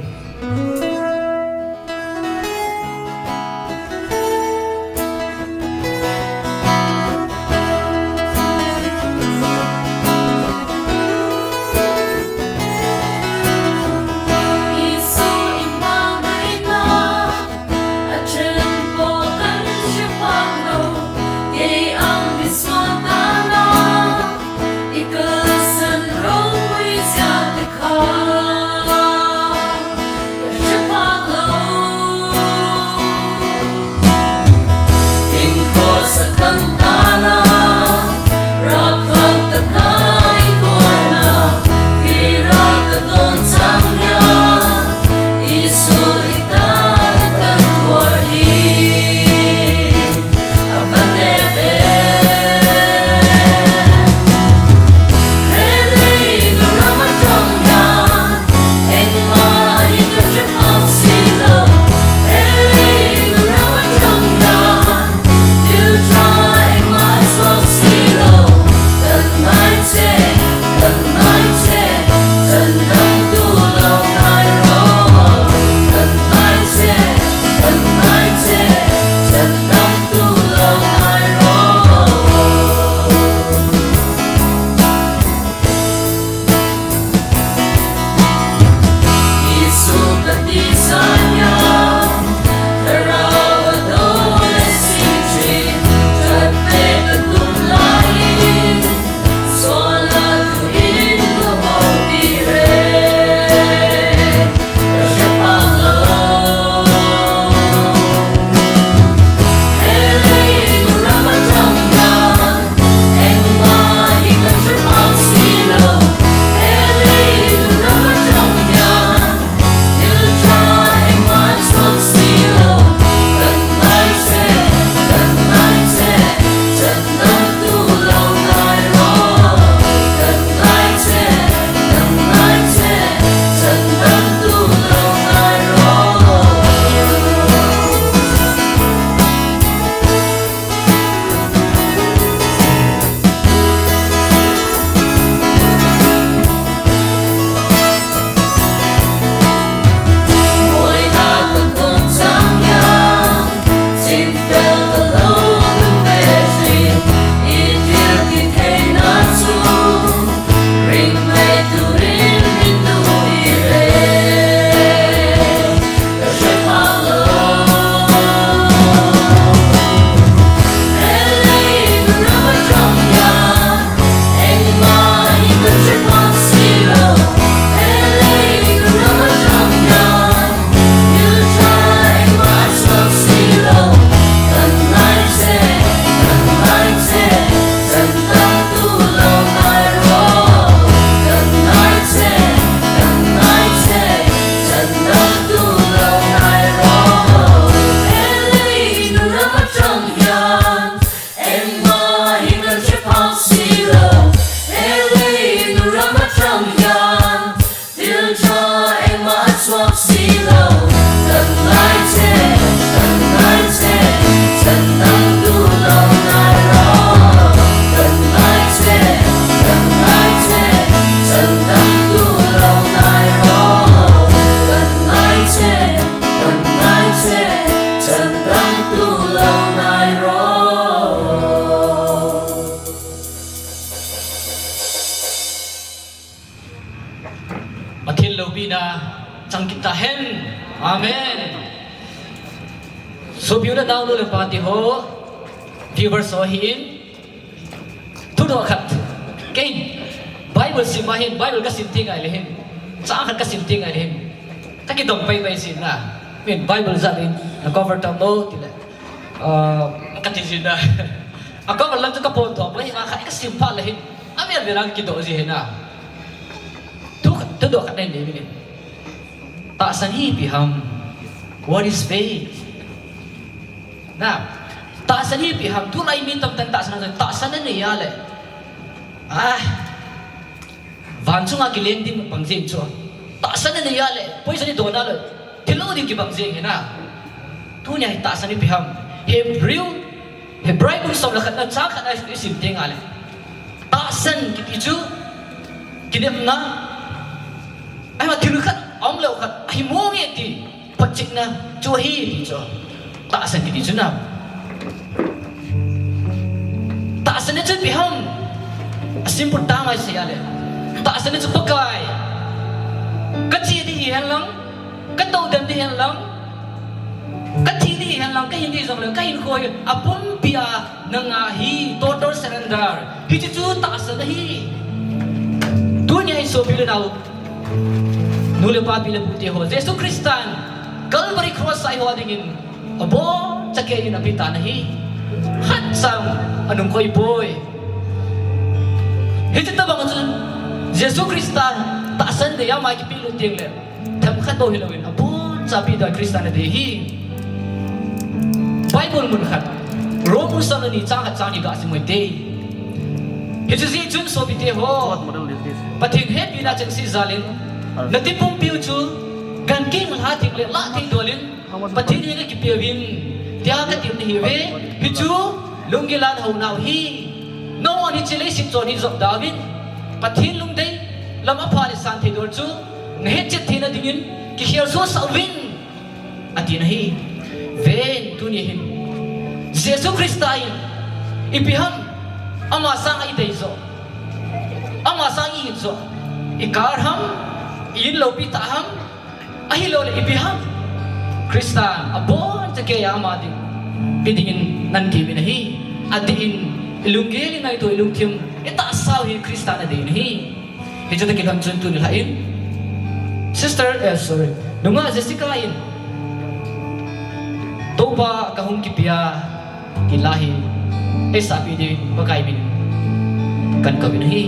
Loupina chang kit tahen. Amen. Sopi u le nao, nu le pa teho, viewers ho hin, thudoh khat. Kei Bible sim a hin, Bible kasim teng ngai le hin, chang khat kasim teng ngai le hin, kakidong paipai sin na. Min Bible jat in, na cover tam lou tile, ah, kati sin na. A cover lang chu kapon thom, ahi a khat kasim phat le hin, avel vel a kakidoh ji hin na. Thu, thudoh khat nei nei min. Tahsan hi ipi ham? What is faith? Na, tahsan hi ipi ham? Tulai mi tamtah in tahsan, tahsan anei a le, ah, van chunga kileng ding bang jeng chu. Tahsan anei a le, poisa ni dona le, thil lou ding kibang jeng hi na. Tunia hi tahsan ipi ham? Hebrew, Hebrai bung som le khatna chang khatna isim teng a le, tahsan kiti chu kinepna, ahivang thil khat aum leu khat ahi mong e ti photchetna chu ahi ti chu. Tahsan kiti chu na. Tahsan chu ipi ham? A simple term a isei a le, tahsan chu Pakai, kache ding hihen lang, katou dem ding hihen lang, kathi ding hihen lang, kahin ding jong le, kahinkho hi apumpi a nanga hi total surrender. Hiche chu tahsan ahi. Tunia hi sopi le nao, nu le pa, pi le pu teho, Jesu Christan Calvary Cross a eiho dingin aboncha keiyin apetan ahi. Khat cha anung koi poi. Hiche tobang chun Jesu Christa tahsan dei a ama kipelut teng le, themkhat bou hilouvin aboncha petan Christan adei ahi. Bible mun khat, Rom bung som le ni chang khat chang ni gasim u hite. Hiche jeh chun sopi teho, Pathen hepina chengse jal in, nati pumpiu chu gan keng lha thei le lah thei dol in Pathen henga kipeuvin, tia katiu nahiuve. Hichu lunggil a nahounau ahi. Nangho hiche leiset chon hi jop da uvin, Pathen lungdei, lam apha le san thei dol chu nahetchet theina dingin kikhel jousah uvin, atina ahi. Ven, tuni hin Jesu Christa in ipi ham ama sanga idei joh, ama sanga ihin joh, ikar ham, i-in loupi tah ham, ahilouleh ipi ham? Christan aboncha keiya ama ding, idingin nan tiuvin ahi. Adeh in ilunggel, ingaito, ilungthim, itahsau hi Christan adei ahi. Hiche toh kilhon chun tuni lhah in, sister, eh, sorry, nungah Jessica in Toupa kahung kipea ti la hi eisahpeh diuvin Pakai min kahin kouvin ahi.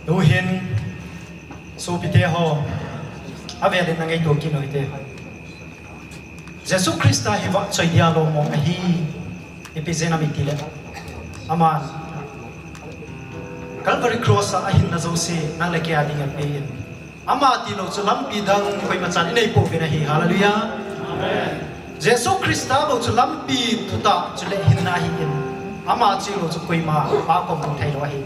Tuhin, sopite ho, avelin na ngaito kit u hite. Jesu Christa hi vahchoi dia lom mong ahi, ipi jeh ham itile, aman Calvary Cross a ahinna jouse nang le kei a ding apen. Ama tilou chu lampi dang koima chan inei pouvin ahi. Hallelujah. Amen. Jesu Christa bou chu lampi, thutah chule hinna ahin. Ama tilou chu koima Pa kom hung theilou ahi.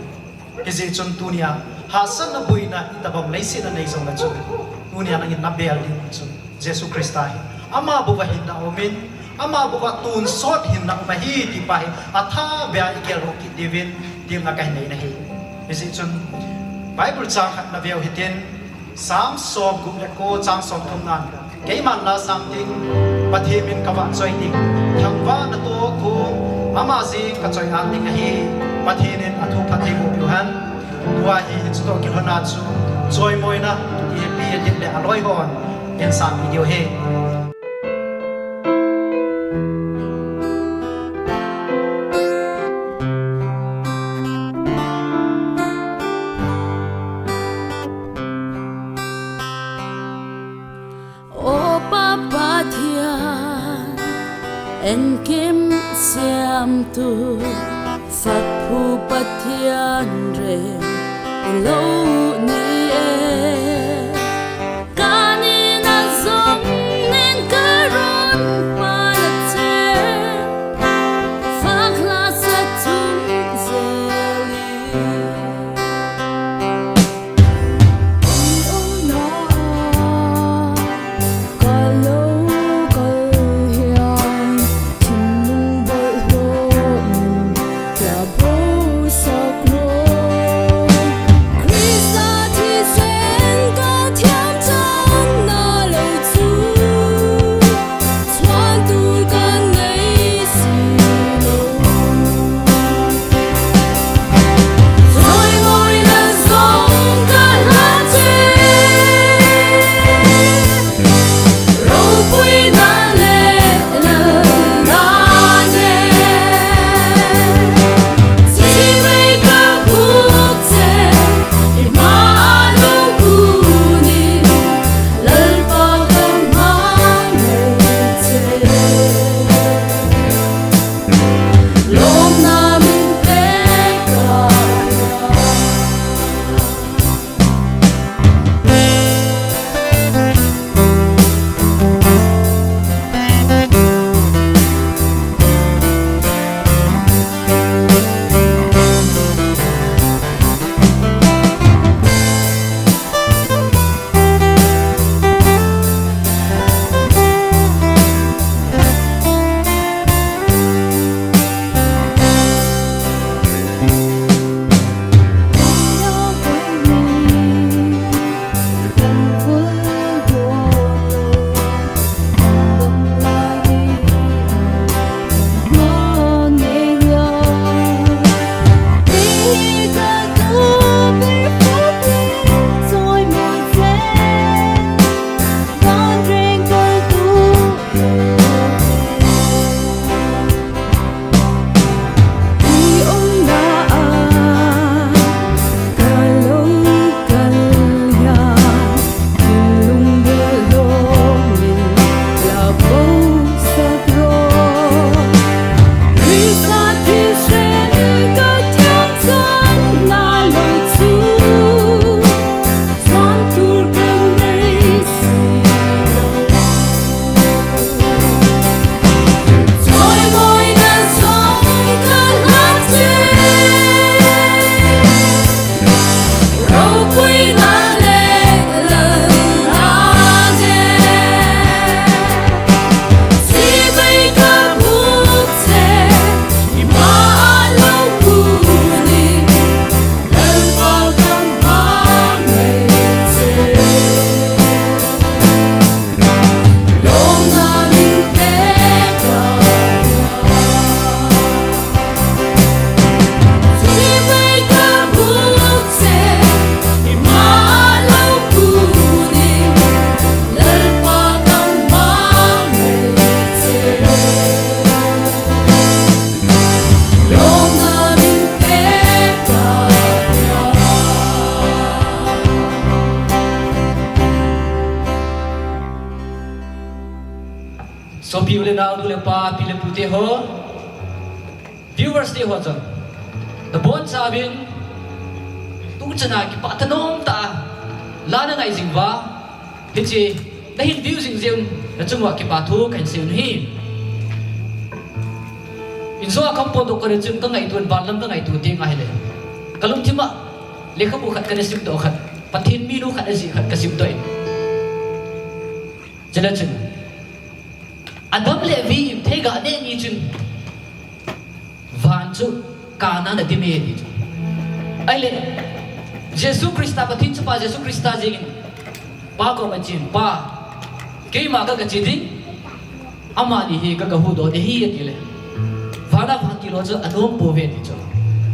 Hijeh chun tunia hahsatna, boina, itobang leiset a nei jongle chun, tunia nangin nabel ding chu Jesu Christa ahi. Ama bouva hinna aumin, ama bouva tonsot hinna um ahi ti pa hi athabeh a igel doh kit diuvin dilna kahin nei ahi. Hijeh chun Bible chang khat naveu hitin, Psalm somgup le ko chang somthum nan, keiman la sang ding, Pathen min kavahchoi ding, thangvahna toh thum, ama jeng kachoi-at ding ahi. Pathen in athu phattheiboh peh u hen. Tua hi hiche toh kilhonna chu, choimoina, ipi adin le aloi hon eihin sanpeh diu ahi. O Pa Pathen, enkim semtu, fakphu Pathen reng ilou nei e. Kanina jong nin karun pala che, fakla sa thum jeli. Pi u le nao, nu le pa, pi le pu te ho, viewers te ho chun, nabonchauvin tuchana kipah thanom tah a la nangai jing uva, hiche nahin view jing jeh un nachung uva kipa thu kahin sei u ahi. Injo a kaum potdoh kona chun kangaito un, van lam kangaito teng ahile, kalungthim a lekhabu khat kana simdoh khat, Pathen minu khat ajih khat kasimdoh in. Chule chun, Adam le Evi theiga aneh ni chun van chu kana ana dim e ti chu. Ahile, Jesu Christa, Pathen chapa Jesu Christa jengin Pa koma achen, Pa, keima ka, kache ding, amani hi ka, kahuhdoh ding ahi, atile, vana van tilou chu anom pouve ti chu.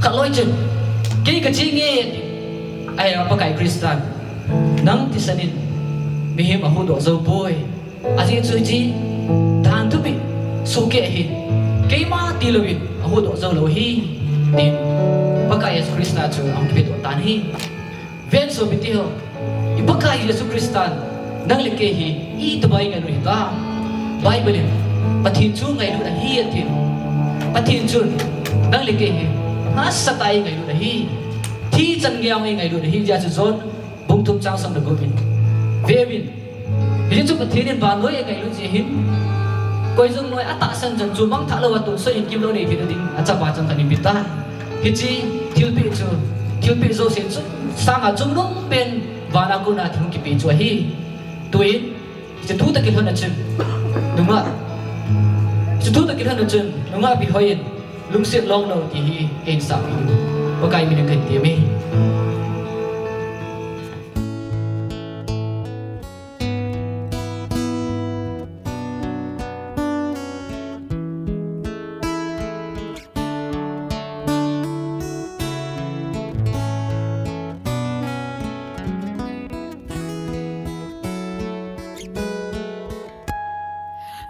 Khatlou chun, kei kache nge ati. Ahia Pakai Christan, nang thisan in mihem ahuhdoh jou poi. Ajeh chu hiche dan thupeh sohkeh ahin, keima tilouvin ahuhdoh joulou ahi, tin Pakai Jesu Christa chu ahung kipedoh tan ahi. Ven sopite ho, i Pakai Jesu Christan nang le kei hi itobang ingailut hitam? Bible in Pathen chu ngailut ahi atin. Pathen chun nang le kei hi hahsatah a ingailut ahi. Thi chan geiya ingailut ahi, tia chu John bung thum chang som le gup in. Veuvin. Hiche chu Pathen in vannoi angailut jeh ahin, koi jong noi atahsan chan chu mangthah louva tonsot in kimlou nei theina ding achapa changkhat in apetai. Hiche thilpeh chu, thilpeh jouse chu sanga chungnung pen vana kona thil hung kipeh chu ahi. Tuin, hiche thu toh kilhon a chun, nungah, hiche thu toh kilhon a chun nungahpi hoi in, lungset longlou ti hi kahin sap in, Pakai min in kahin temme.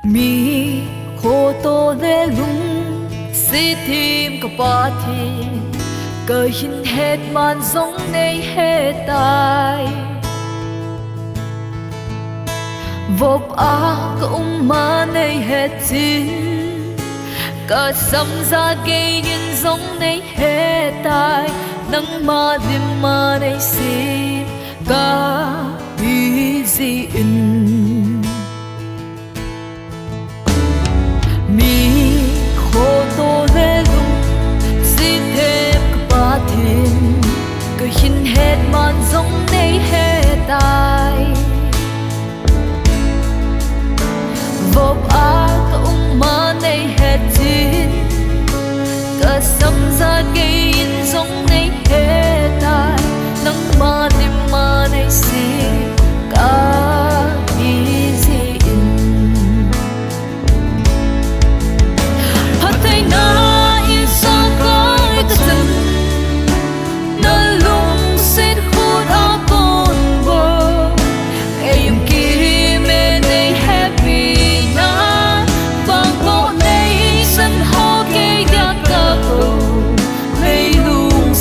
Mi khoto le lungset them ka Pathen, kahin het man jong nei hetai. Vop a ka um ma nei het jin, ka samjat gei in jong nei hetai. Nangma lim a nei sem ka hi jin. Mi khoto le lungset them ka Pathen, kahin het man jong nei hetai. Vop a ka um ma nei het jin, ka samjat gei in jong nei hetai. Nangma lim a nei sem ka hi jin. Phattheina in sa kai ka chan, na lungset khut a kon bou. Ei um kim e nei hepina, vangboh nei san ho kei dia ka kou. Leilung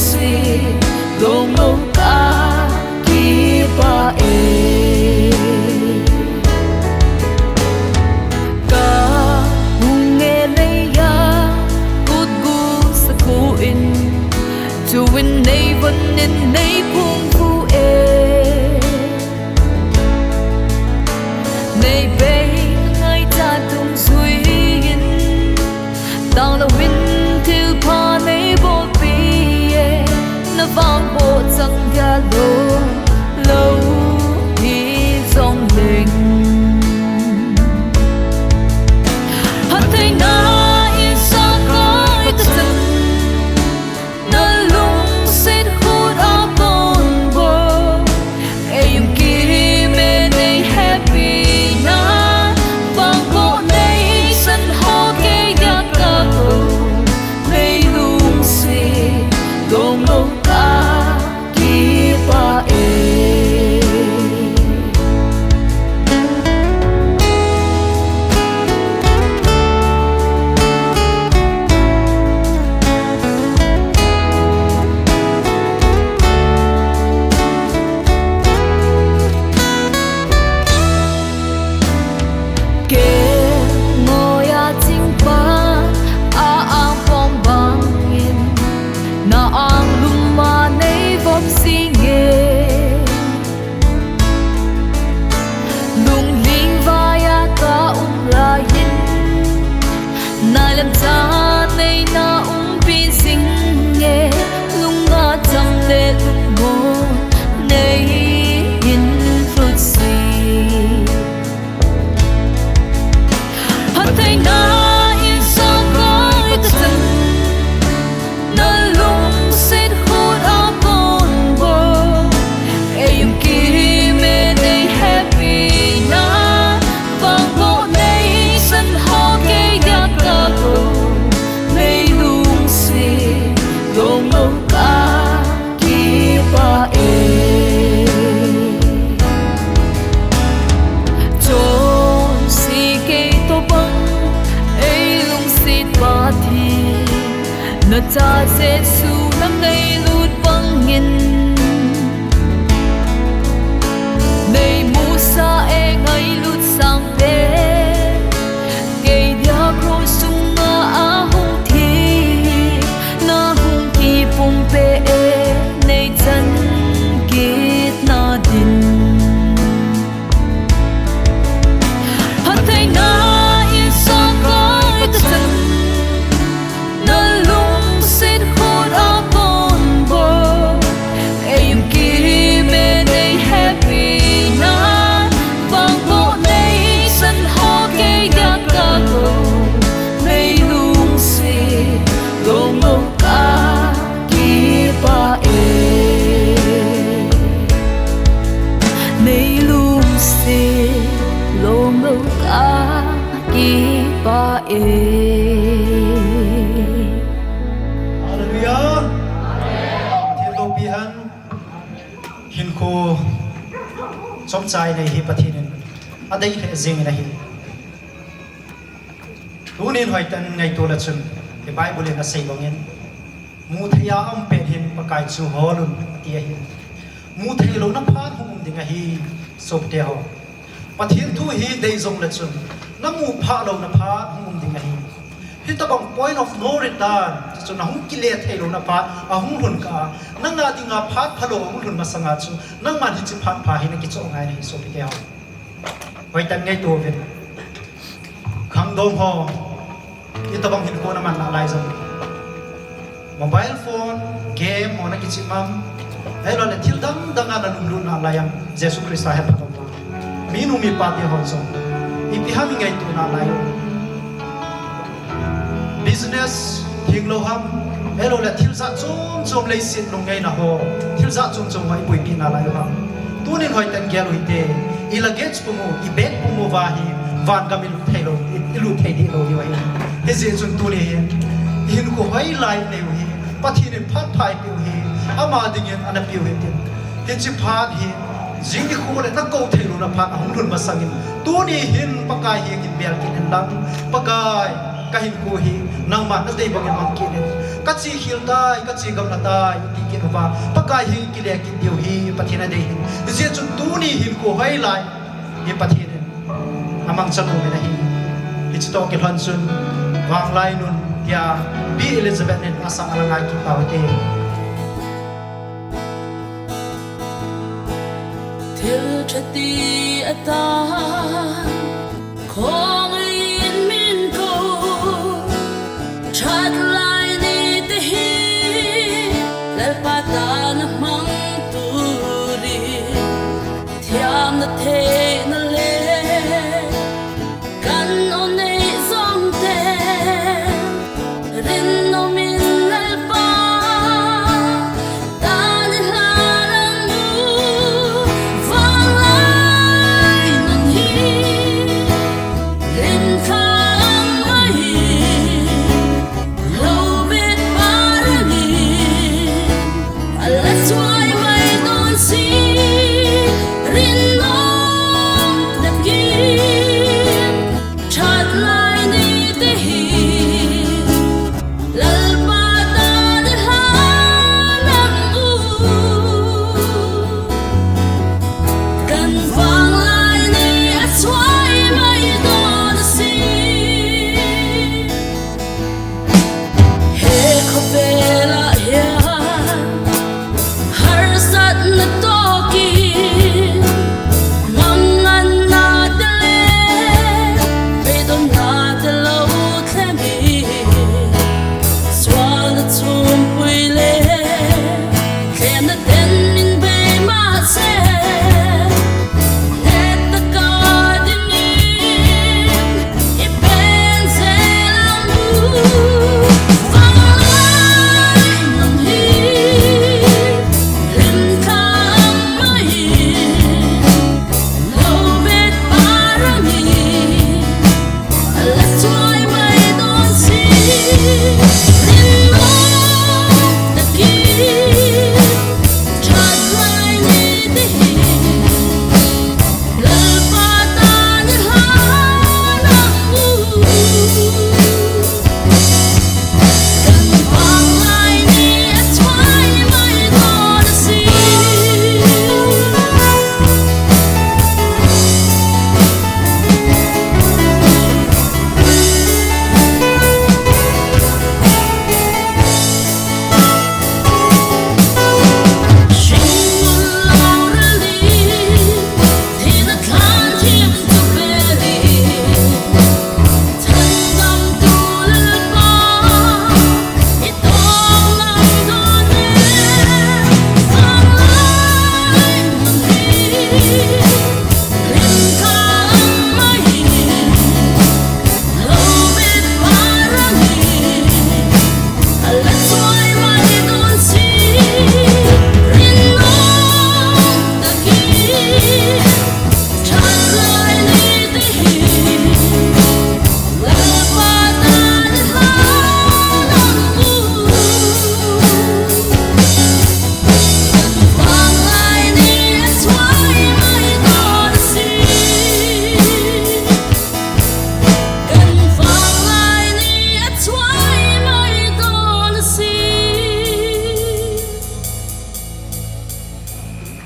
Hallelujah. Thil loupi hen, hinkho chomcha inei hi Pathen in adei lheh jing in ahi. Tunin hoitah in ngaito le chun, i Bible in asei bangin, muthei a um pet hin Pakai chu hol un ati ahi. Muthei louna phat hung um ding ahi, sopite ho. Pathen thu hi dei jong le chun, namu phah louna phat hung um ding ahi. Hitobang point of no return, chu nahung kile thei louna phat ahung lhun kah a, nanga dinga phat phalou ahung lhun masanga chu, nangman hiche phat pha hi nakichoh ngai nahi, sopite ho. Hoitah in ngaito uvin. Khangdong ho, itobang hinkho naman nalai jong, mobile phone, game ho nakichim am, ahiloule thil dang dang a nalunglut nalai am, Jesu Christa hepha lou va. Minu mipa te ho jong, ipi ham ingaito nalai u. Business, thinglou ham, ahiloule thil jat chom chom leiset lungngaina ho, thil jat chom chom ho iboipi nalai u ham. Tunin hoitah in gel u hite, i luggage pum u, i bag pum uva hi, van gam ilut thei lou, i, ilut thei dih lou diu ahi. Hijeh chun tuni hin, i hinkho hoilai inei u hi, Pathen in phat pha eipeh u hi, ama dingin ana peh u hitin. Hiche phat hi, jing nikho le nakou thei louna phat ahung lhun masangin, tuni hin Pakai henga bel kit in lang, Pakai, ka hinkho hi nangman nadei bangin mang kit in. Kache khel tai, kache gamla tai, ti kit uva, Pakai henga kile kit diu hi Pathen adei ahin. Hijeh chun tuni hinkho hoilai hi Pathen in amangcha nom in ahi. Hiche toh kilhon chun, Vanglai Nun tia Pi Elizabeth in asah a la ngai kit tau hite. Thil thati atan, khongai in min kou, that lai nite hi, Lalpa tah na mang turin, thiamna theina le, gan o nei jong te, rin nom in Lalpa, tani lha lang u, Vanglai Nun hi, rin kha ang mai, lou bet pa rangin, ala suai mai don si, rin nom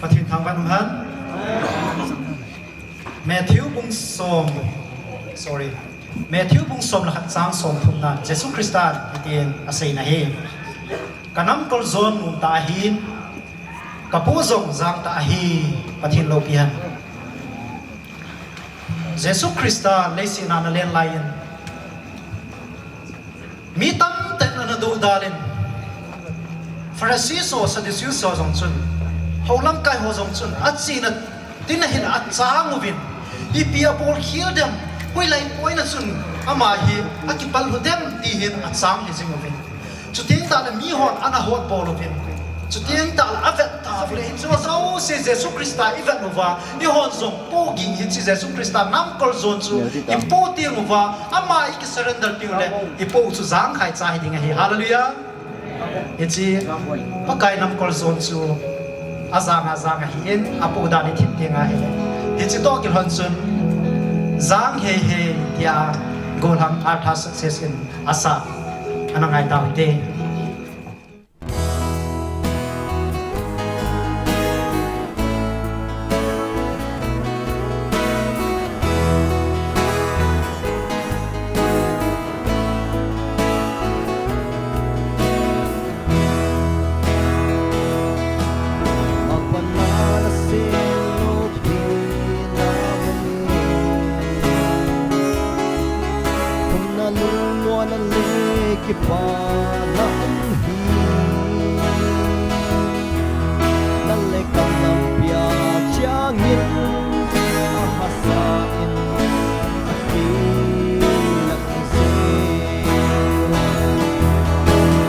Pathen thangvah in umhen. Matthew bung som, sorry. Matthew bung som le khat chang som thumna Jesu Christa hitin asei na hi. Ka namkol jon nom tah ahin, ka pu jong jang tah ahi, Pathen loupi hen. Jesu Christa leiset a ana len lai in, mi tamtah in ana doudal in, Pharisee ho, Sadducee ho jong chun, hou lamkai ho jong chun, achena tin ahin achang uvin, ipi abol khel dem, hoilai poi na chun ama hi akipal lhu dem ti hin achang hi jing uvin. Chuteng tahle mihon ana hotbol uvin. Chuteng tahle avet tauvin. Hiche jouse Jesu Christa ivet uva, eihon jong pohgih hiche Jesu Christa namkol jon chu ipoh teng uva, ama ikisurrender teng uleh, ipoh u chu jangkhai cha hiding ahi. Hallelujah. Hiche Pakai namkol jon chu ajang ajang ahin, apoh dan ithip teng ahi. Hiche toh kilhon chun, jang heihei tia gollhang Arthur Success in asah, ana ngai tau hite. Kipana lungmonna le kipana hi, na le ka nampi a changin ahahsa in ahi.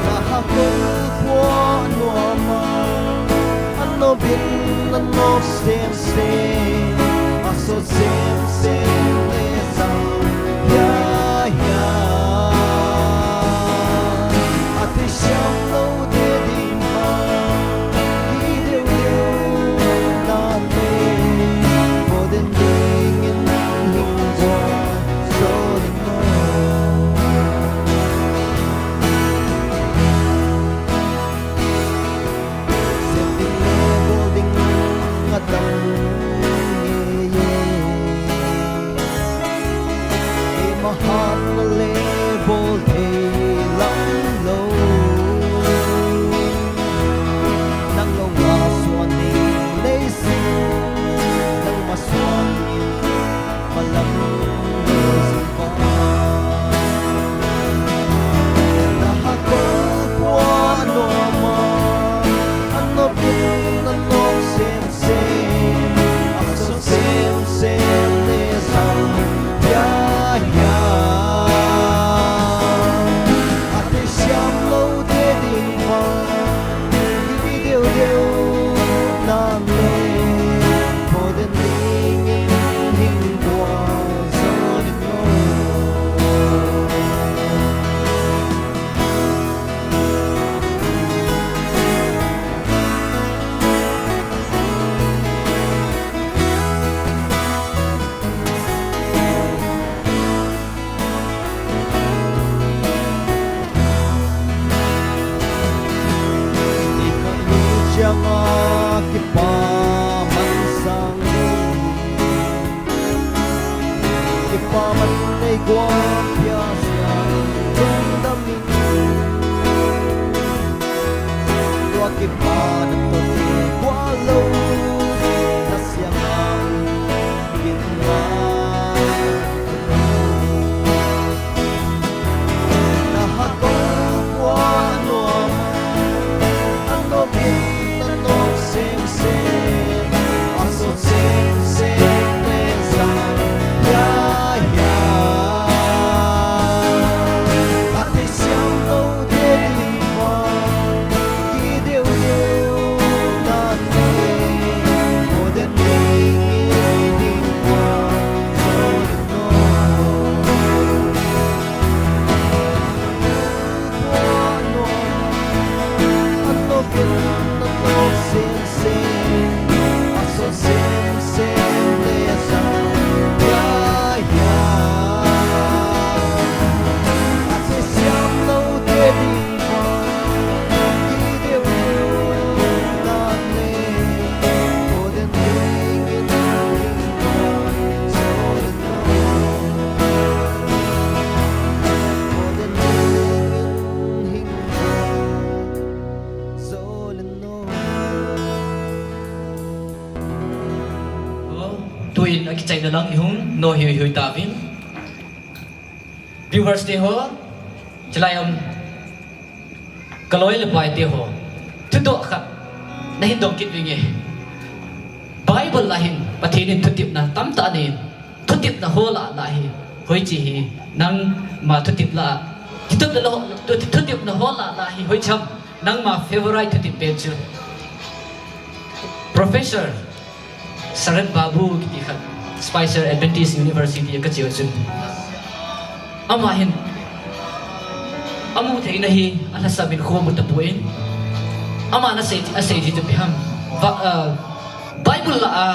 Na ha kol khua nuam a, a nop in a nop semsem, a sot semsem le sang hia hia. A thei siam lou te ding ma, hi deu deu na le, po den ding in lungua so ding lo. Pin akichaina lang ihung no hiu hiu ta vin. Viewers te ho, chilai um kaloi le pai te ho. Thudoh khat nahin dong kit vinge. Bible lah hin Pathen in thutepna tamtah nei in, thutepna ho lah lah hi hoiche hi, nangma thutep lah, thutepna ho lah lah hi hoiche ham, nangma favorite thutep pen chu. Professor Sarat Babu kiti khat, Spicer Adventist University a kache u chun. Ama hin amu theina hi alhasam in khomu tapon. Ama na sei, asei ji chu ipi ham. Bible lah a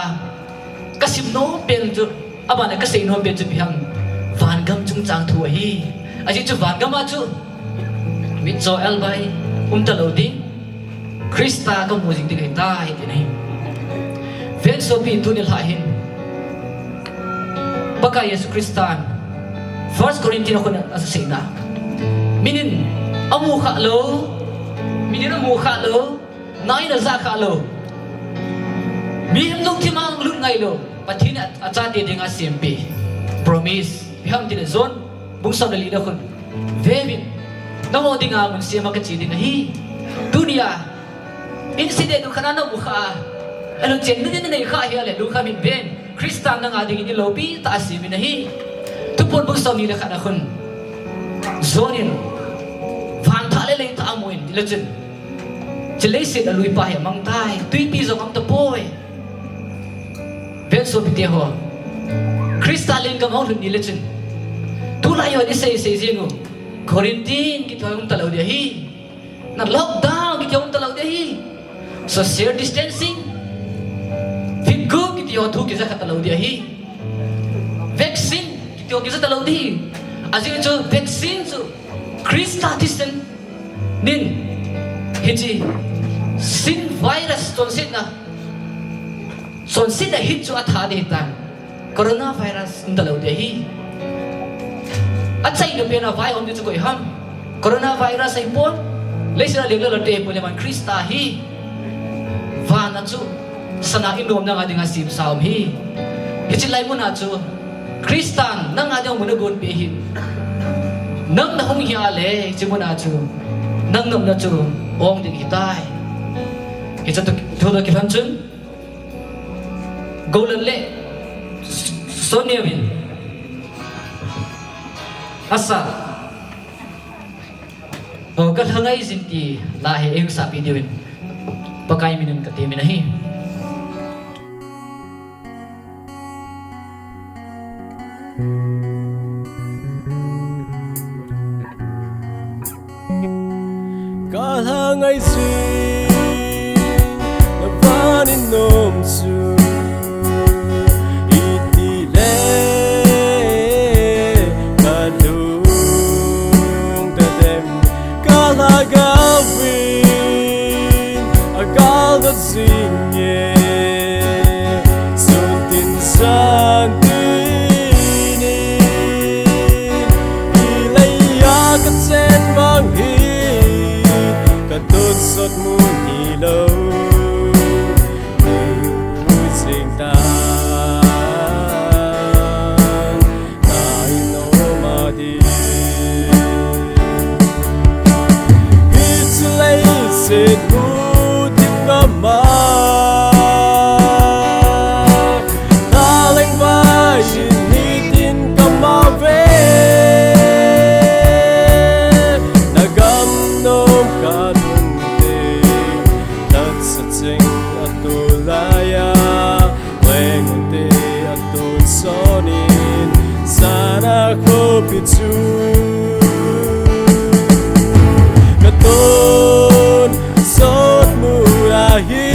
kasim nom pen chu, ama na kasei nom pen chu ipi ham. Vangam chungchang thu ahi. Ajeh chu vangam a chu mitcho elbai umta lou ding. Christa kamu jing ding ahitai, ati nahi. Ven sopi, tuni lha hin Pakai Jesu Christan First Corinthian a khun aseina. Min in amu kha lou, min in amu kha lou, na in aja kha lou. Mihem lungthim a lut ngai lou. Pathen in achate dinga asem pi. Promise. Ipi ham tile John bung som le li na khun. Vevin, nangho dinga mun sem a kache ding ahi. Tunia, incident khat a namu kha a, alunchen nadin nanei kha ahile, lungkham in ven, Christan nanga dingin loupi tah a asem in ahi. Thuphon bung som ni le khat na khun. John in, van thah le lei thah amu in, tile chun. Chule leiset a lui pa hi amang tai, twipi jong aum tapoi. Ven sopi te ho. Christa lenggam hung lhun ni le chun. Tulai ho ni sei sei jing u. Quarantine kiti ho umta lou ding ahi. Na lockdown kiti ho umta lou ding ahi. Social distancing. Feet group kiti ho thu kija kha ta lou ding ahi. Vaccine kiti ho kija ta lou ding ahi. Ajeh chu vaccine chu Christa thisan nin hiche sin virus chonsetna, chonsetna hit chu atha ding ahitan. Coronavirus umta lou ding ahi. Achaina pen a vai um ding chu koi ham. Coronavirus ahipon, leiset a leng le lotte ahipon, aman Christa ahi. Van a chu sana in nomna nga dinga semsa um ahi. Hiche lai mun a chu Christan nanga dinga mun agonpeh ahi. Nang nahung hia le hiche mun a chu nang nopna chu ong ding ahitai. Hiche thu toh kilhon chun Golan le Sonia vin asa O, Ka Lhangai Jin ti la hi eihung sapi diuvin Pakai minin katemin ahi. Ka lhangai jin, na van in nom chu, iti le ka lung tadem, ka lhagao vin a gal got jing e, sun tin jan tin in, hilai a ka chen vang hi, ka tonsot mun hilou, ni ui jing tan, na in om a di. Hiche leiset mu thim ngam a, na leng vai in hitin ka ma ve. Na gam nom ka nung te, tat sa cheng a tol lai a, leng te a tonsot in, sana khopi chu ka tonsot mu ahi.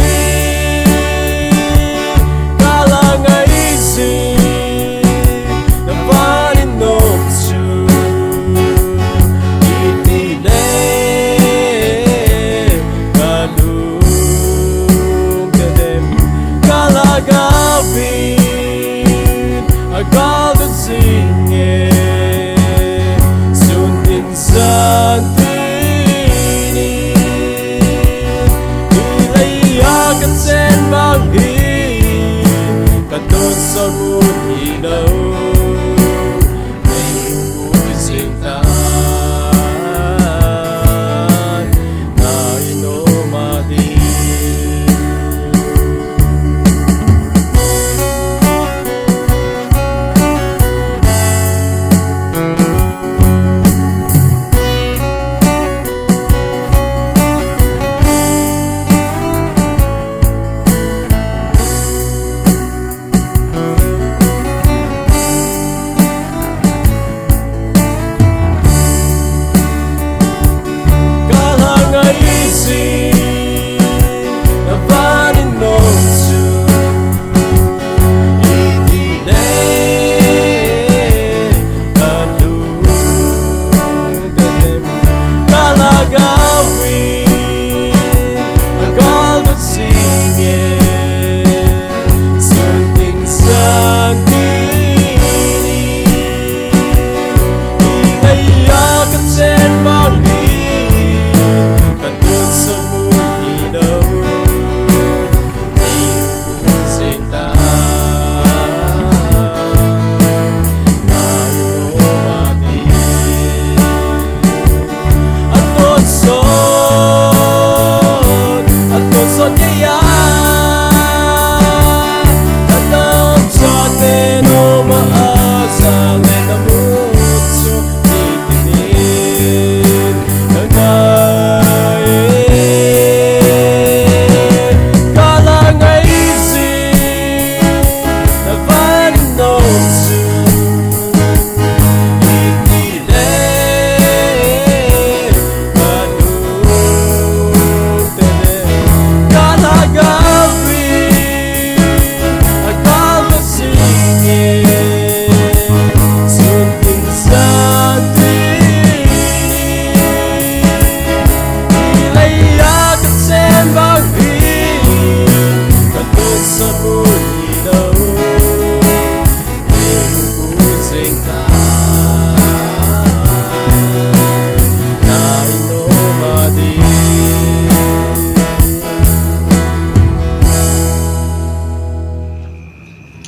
Ka lhangai jin, na van in nom chu, iti le ka lung tadem, ka lhagao vin a gal got jing e, sun tin jan tin in, hilai a ka chen vang hi, ka tonsot mu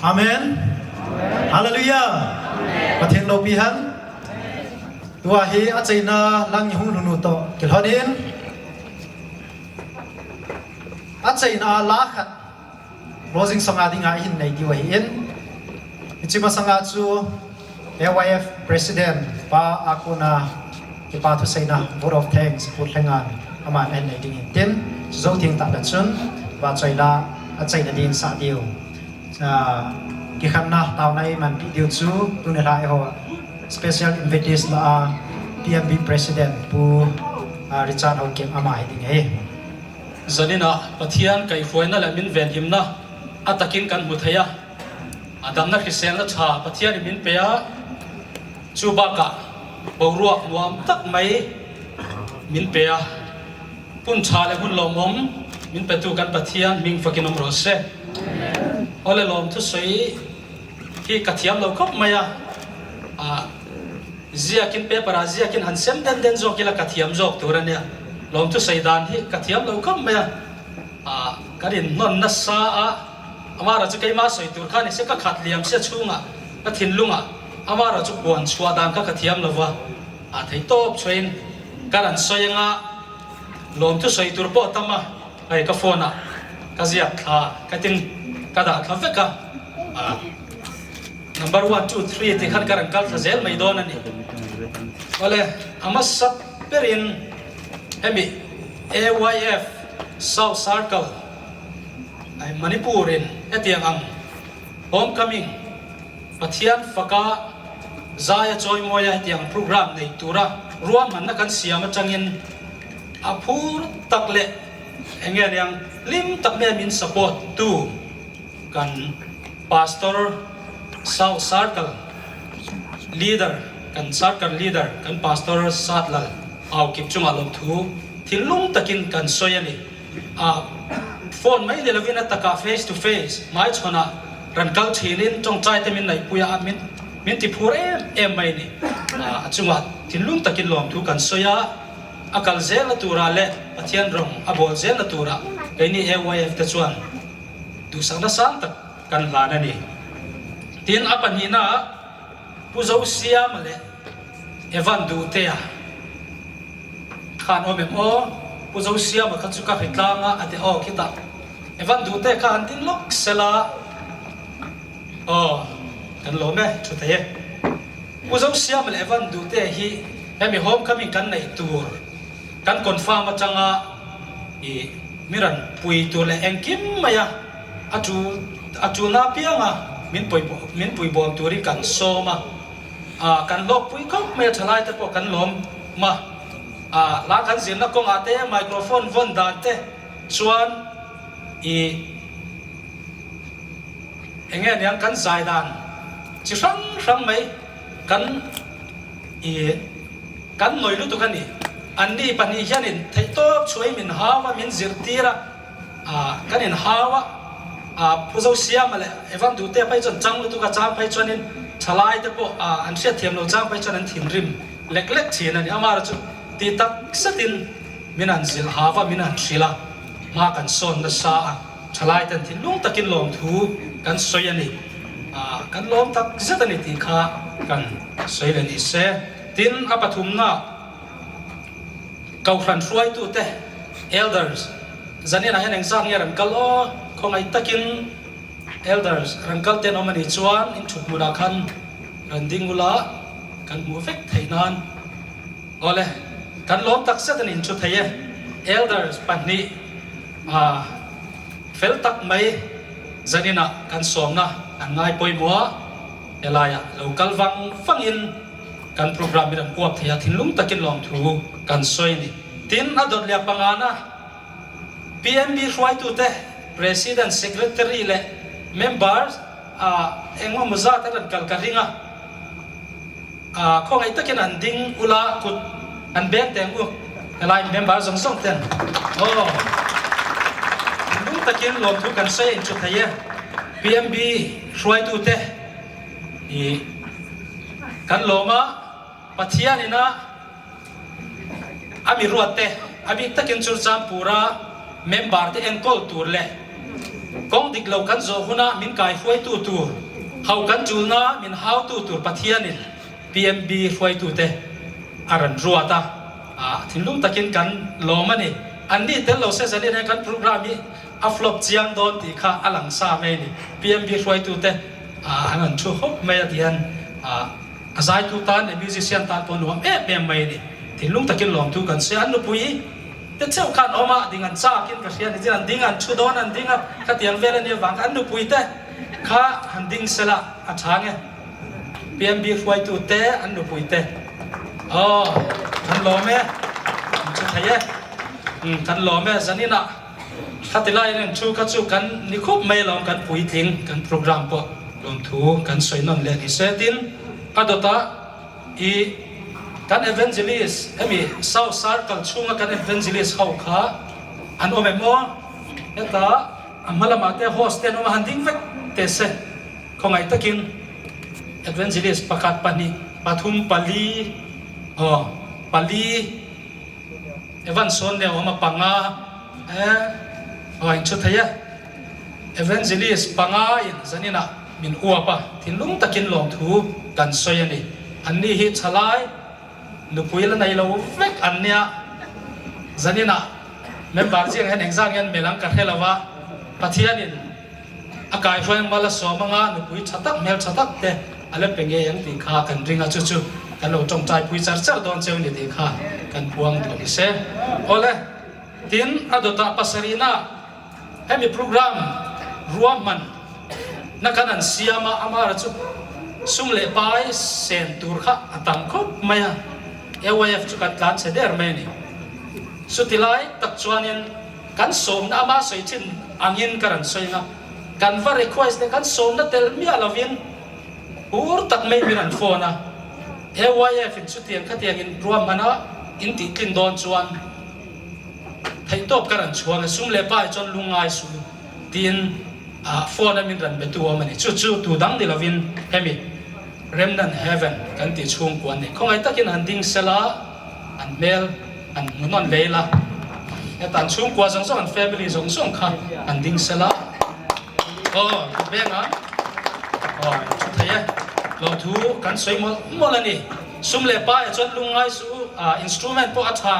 Amen. Hallelujah. Pathen loupi hen. Tua hi achaina lang i hung lhun u toh kilhonin, achaina la khat closing song a dinga i hin nei diu ahin, hiche masanga chu A Y F President pa a kona kipa thuseina vote of thanks Pu Lhengan aman ahin nei ding ahin tin, chu jou teng tah le chun vahchoi la achaina ding sah diu. Ah, kikhenna taona eimanpi diu chu tuni lha eiho special invitees la a P M B President Pu, ah, Richard Haokip ama hi ding ahi. Janina Pathen kaihhuina le min venhimna atakin kan mu thei a, adamna hriselna tha Pathen in min pe a, chu baka boruak nuam tak mai min pe a, pun tha le hun lom um min petu kan Pathen min fakin um ro se. Ole, lom thusei hi ka thiam lou khop mai a. A, ziakin paper a ziakin han sem den den jok ila ka thiam jok tur ania. Lom thusei dan hi ka thiam lou khop mai a. A, ka rin non nasa a. Ama ra chu keima soi tur kha ni se ka khat liam se chunga, ka thinlunga. Ama ra chu kuan chua dan ka ka thiam lou va. A, thei top chuin ka ran soi anga. Lom thusei tur po tama. Ai, ka phone a ka ziak thla, ka tin ka dah thla vek a. A, number one, two, three ti khan ka ran kal thla zel mai don ani. Ole, amasa perin hemi A Y F South Circle, ai, Manipur in hetiang ang homecoming, Pathen faka jaya choi moya hetiang program nei tura ruam hanna kan siam achangin aphur tak le enge niang lim tak me min support tu kan pastor South Circle leader, kan circle leader, kan pastor Satlal Haokip chunga lom thu thinlung takin kan soi ani. A, phone mai le lovin ataka face to face mai chona ran kal thinin chongchai te min nai puya min, min ti phur em em mai ni. A, achunga thinlung takin lom thu kan soi a, a kal zel na tura le Pathen rong a bol zel na tura keini A Y F te chuan duhsakna sang tak kan hlan ani. Tin a pahnina Pu Zosiama le Evan Duhte a khan om em aw, Pu Zosiama kha chu ka hritlang a, a ti aw kita. Evan Duhte kha an tin lok sela. Aw, kan lom e, chu thei e. Pu Zosiama le Evan Duhte hi hemi homecoming kan nei tur kan confirm achanga i miran pui tur le engkim mai a, a tu, a tuna pianga min pui, min pui bom turin kan sawm a, a, kan lawk pui khawp mai a, thalai te pawh kan lawm ma. A, la kan zirna kawngah te, microphone von dan te chuan i enge niang kan zai dan chi hrang hrang mai kan i kan noi lutuk a ni. An ni pahnih hian in theihtawp chhuahin min hau a, min zirtir a, a, kan in hau a, a, Pu Zosiama leh Evan Duhte phei chuan chang lutuk a, chang phei chuan in thalai te pawh, a, an hriat thiam lo chang phei chuan an thinrim lek lek ṭhin a ni. Amaherawhchu tih tak zetin min han zilh hau a, min han hrilh a, hma kan sawn nasa a, thalai ten thinlung takin lawmthu kan sawi a ni. A, kan lawm tak zet a ni tih kha kan sawi ve ni se. Tin, a pathumna, Kohhran hruaitute, elders, zanin a hian engzat nge ran kal aw, khawngaih takin elders ran kal ten awm a nih chuan in thut hmunah khan ran ding ula, kan hmu vek theih nan. Awle, kan lawm tak zet a ni, in thu thei e. Elders pahnih, a, fel tak mai zanin a kan sawmna an ngai pawimawh a, helaiah lo kal vang vangin kan program min an uap thei a, thinlung takin lawmthu kan sawi a ni. Tin, a dawt leh pangana, P M B hruaitute, President, Secretary leh Members, a, engemaw zat a ran kal ka ring a, a, khawngaih takin an ding ula, kut an beng teng u, helai member zawng zawng ten. Aw, thinlung takin lawmthu kan sawi a, in thu thei e. P M B hruaitute, i, kan lawm a, Pathian in a, a mi ruatte, a bik takin Churachandpur a member te enkawl tur leh Kong dik lo kan zo huna min kai hruaitu tur, hau kan chulna min hautu tur Pathian in P M B hruaitute a ran ruat a, a, thinlung takin kan lawm a ni. Anni tel lo se zanin he kan program hi a flop chiang dawn tih kha a lang sa mai ni. P M B hruaitute, a, an an thu hawk mai a ti hian, a, a zaitu tan leh musician tan pawh nuam em em mai ni. Thinlung takin lawmthu kan sawi a, an nupui te cheu khan awm a, ding an chakin ka hria ni, tin an ding an thu dawn an ding a, khatiang vel a ni avang kha an nupui te kha han ding sela a ṭha nge. P M B hruaitute an nupui te. Aw, kan lawm e. Kan thu thei e. Hmm, kan lawm e. Zanin a, khati lai nen thu kha chu kan ni khawp mai lawm, kan puitling, kan program pawh lawmthu kan sawi nawn leh ni se tin, a dawt a, i, kan evangelist, hemi South Circle chhunga kan evangelist ho kha an awm em aw? Heta a hmalamah te host te an awm a, han ding vek teh se. Khawngaih takin evangelist pakhat, pahnih, pathum, pali, aw, pali, Evan Sawn Neu a awm a, panga, eh, aw, in thu thei e. Evangelist panga in zanin a min uap a, thinlung takin lawmthu kan sawi a ni. Anni hi ṭhalai, nupui la nei lo vek an nia. Zanin a member ziang hian engzat ngen mel ang ka hre lo va. Pathian in a kai hruai ang mal a sawm anga, nupui ṭha tak, hmel ṭha tak te a la pe ngei ang tih kha kan ring a, chu chu kan lo ṭawngṭaipui char char dawn cheu ni tih kha kan puang duh ni se. Awle, tin a dawt a, pasarina, hemi program ruahmanna kan an siam a, amara chu sum leh pai sen tur kha a tam khawp mai a, A Y F chu kan tlan chhe der mai a ni. Chuti lai tak chuanin kan sawmna, ama sawi ṭhin angin ka rawn sawi ang a, kan va request leh kan sawmna tel miah lovin, ur tak mai min an phone a, A Y F in chutiang khatiangin ruahman a, in tih tlin dawn chuan theihtawp ka rawn chhuang a, sum leh pai chuan lungngai suh, tiin, ah, phone a min rawn betu awm a ni. Chu chu tu dang ni lovin hemi Remnant Heaven kan tih chhungkua a ni. Khawngaih takin han ding sela, an hmel an hmu nawn ve ila. Heta an chhungkua zawng zawng, an family zawng zawng kha an ding sela. Aw, beng a. Aw, thu thei e. Lawmthu kan sawi mawlh mawlh a ni. Sum leh pai chuan lungngai suh, ah, instrument pawh a ṭha.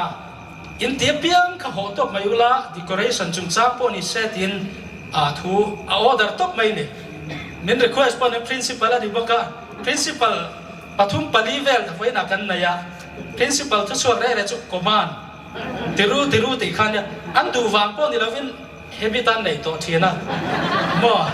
In ti apiang kha haw tawp mai ula, decoration chungchang pawh ni se tiin, a, thu a order tawp mai ni. Min request pawh ni, principal a ni bawk a. Principal pathum pali vel vawiina kan nei a. Principal thuchhuak reh reh chu command. Tiru, tiru tih khan nia. An duh vang pawh ni lovin, habit an nei tawh ṭhin a. Maw.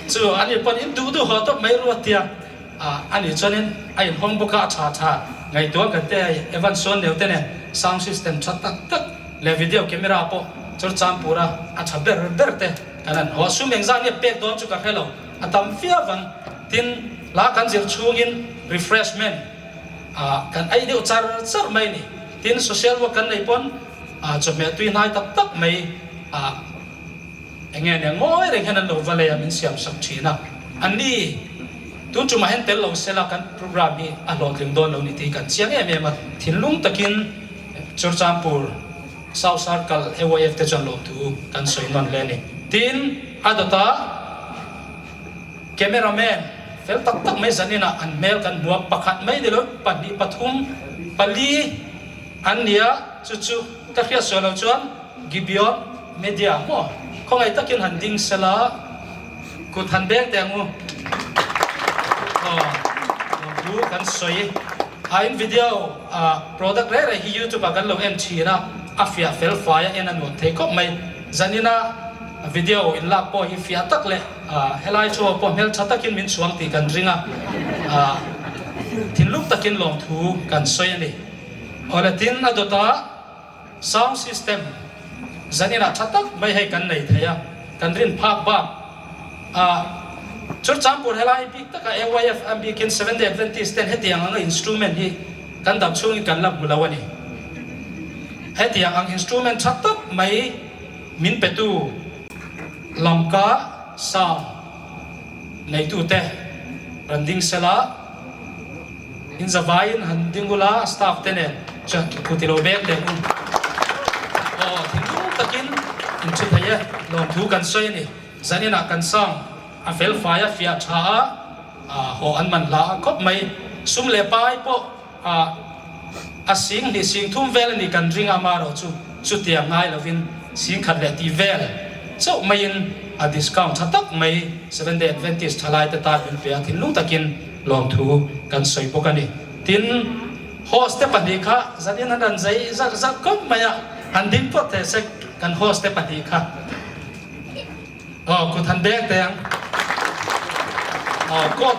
Chu, ani pawh in duh duh haw tawp mai ruat tia. A, ani chuanin a inhawng bawk a, a ṭha ṭha. Ngaihtuah kan te, Evan Sawn Neu te nen sound system ṭha tak tak leh video camera pawh Churachandpur a, a ṭha ber ber te kan an haw. Sum engzat nge pek dawn chu ka hre lo. A tam viau vang. Tin, la kan zir chhungin refreshment, a, kan ei deuh char char mai ni. Tin, social work kan nei pawn, a, chawhmeh tui hnai tak tak mai, a, eng nge nia ngawi reng hian an lo va lei a, min siam sak ṭhin a. Anni, tun chuma hian tel lo sela kan program hi a hlawtling dawn lo ni tih kan chiang em em a. Thinlung takin Churachandpur South Circle A Y F te chuan lawmthu kan sawi nawn leh ni. Tin, a dawt a, cameraman fel tak tak mai zanin a, an hmel kan hmu a, pakhat mai ni lo, pahnih, pathum, pali an nia, chu chu ka hriat sual lo chuan Gibeon Media maw? Khawngaih takin han ding sela, kut han beng teh ang u. Aw, lawmthu kan sawi. A, in video, a, product reh reh hi YouTube ah kan lo en ṭhin a, a fiah fel fai a, en a nuam thei khawp mai. Zanin a video in lak pawh hi fiah tak leh, a, helai thu pawh hmel ṭha takin min chhuang tih kan ring a, a, thinlung takin lawmthu kan sawi a ni. Awle, tin a dawt a, sound system zanin a ṭha tak mai hei kan nei thei a, kan rin phak bak. A, Churachandpur helai bik taka A Y F a bikin Seventh Day Adventist ten hetiang anga instrument hi kan dam chhungin kan la hmu lo a ni. Hetiang ang instrument ṭha tak mai min petu Lamka sound neitute rawn ding sela, in zavaiin han ding ula, staff te nen, cha, kuti lo bek teh u. Aw, thinlung takin Chu thei e, lawmthu kan sawi a ni. Zanin a kan sang a fel fai a, fiah tha a, a, haw an man la a khawp mai. Sum le pai pawh, a, a sing hnih sing thum vel a ni kan ring a, amaherawhchu chutiang ngai lovin sing khat leh ti vel chauh maiin a discount ṭha tak mai Seventh Day Adventist thalaite ta min pe a, thinlung takin lawmthu kan sawi bawk a ni. Tin, host te pahnih kha zanin an rawn zai zat zat khawp mai a, an ding phawt thei sek kan host te pahnih kha. Aw, kut han beng teng. Aw, coat,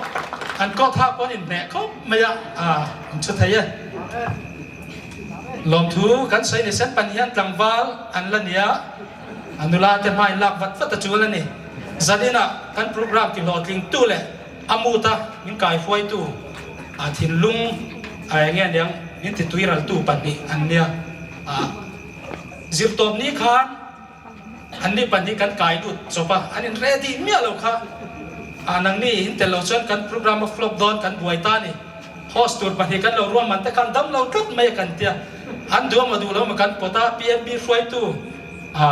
an coat ha pawh an inhneh khawp mai a, a, an chu thei e. Lawmthu kan sawi ni, Sen Pan hian tlangval an la nia, a nula te hma in lak vat vat a chu la ni. Zanin a kan program kilawtlintu leh a mut a min kaihruaitu, a, thinlung, a, eng nge niang, min titui raltu pahnih an nia. A, zirtawp ni khan anni pahnih kan kai lut chawp a, an in ready miah lo kha. A, nangni in tel lo chuan kan program a flop dawn kan buai ta ni. Host tur pahnih kan lo ruahman te khan dam lo tlat mai kan tia. An duh emaw duh lo emaw kan pawt a, P M B hruaitu, a,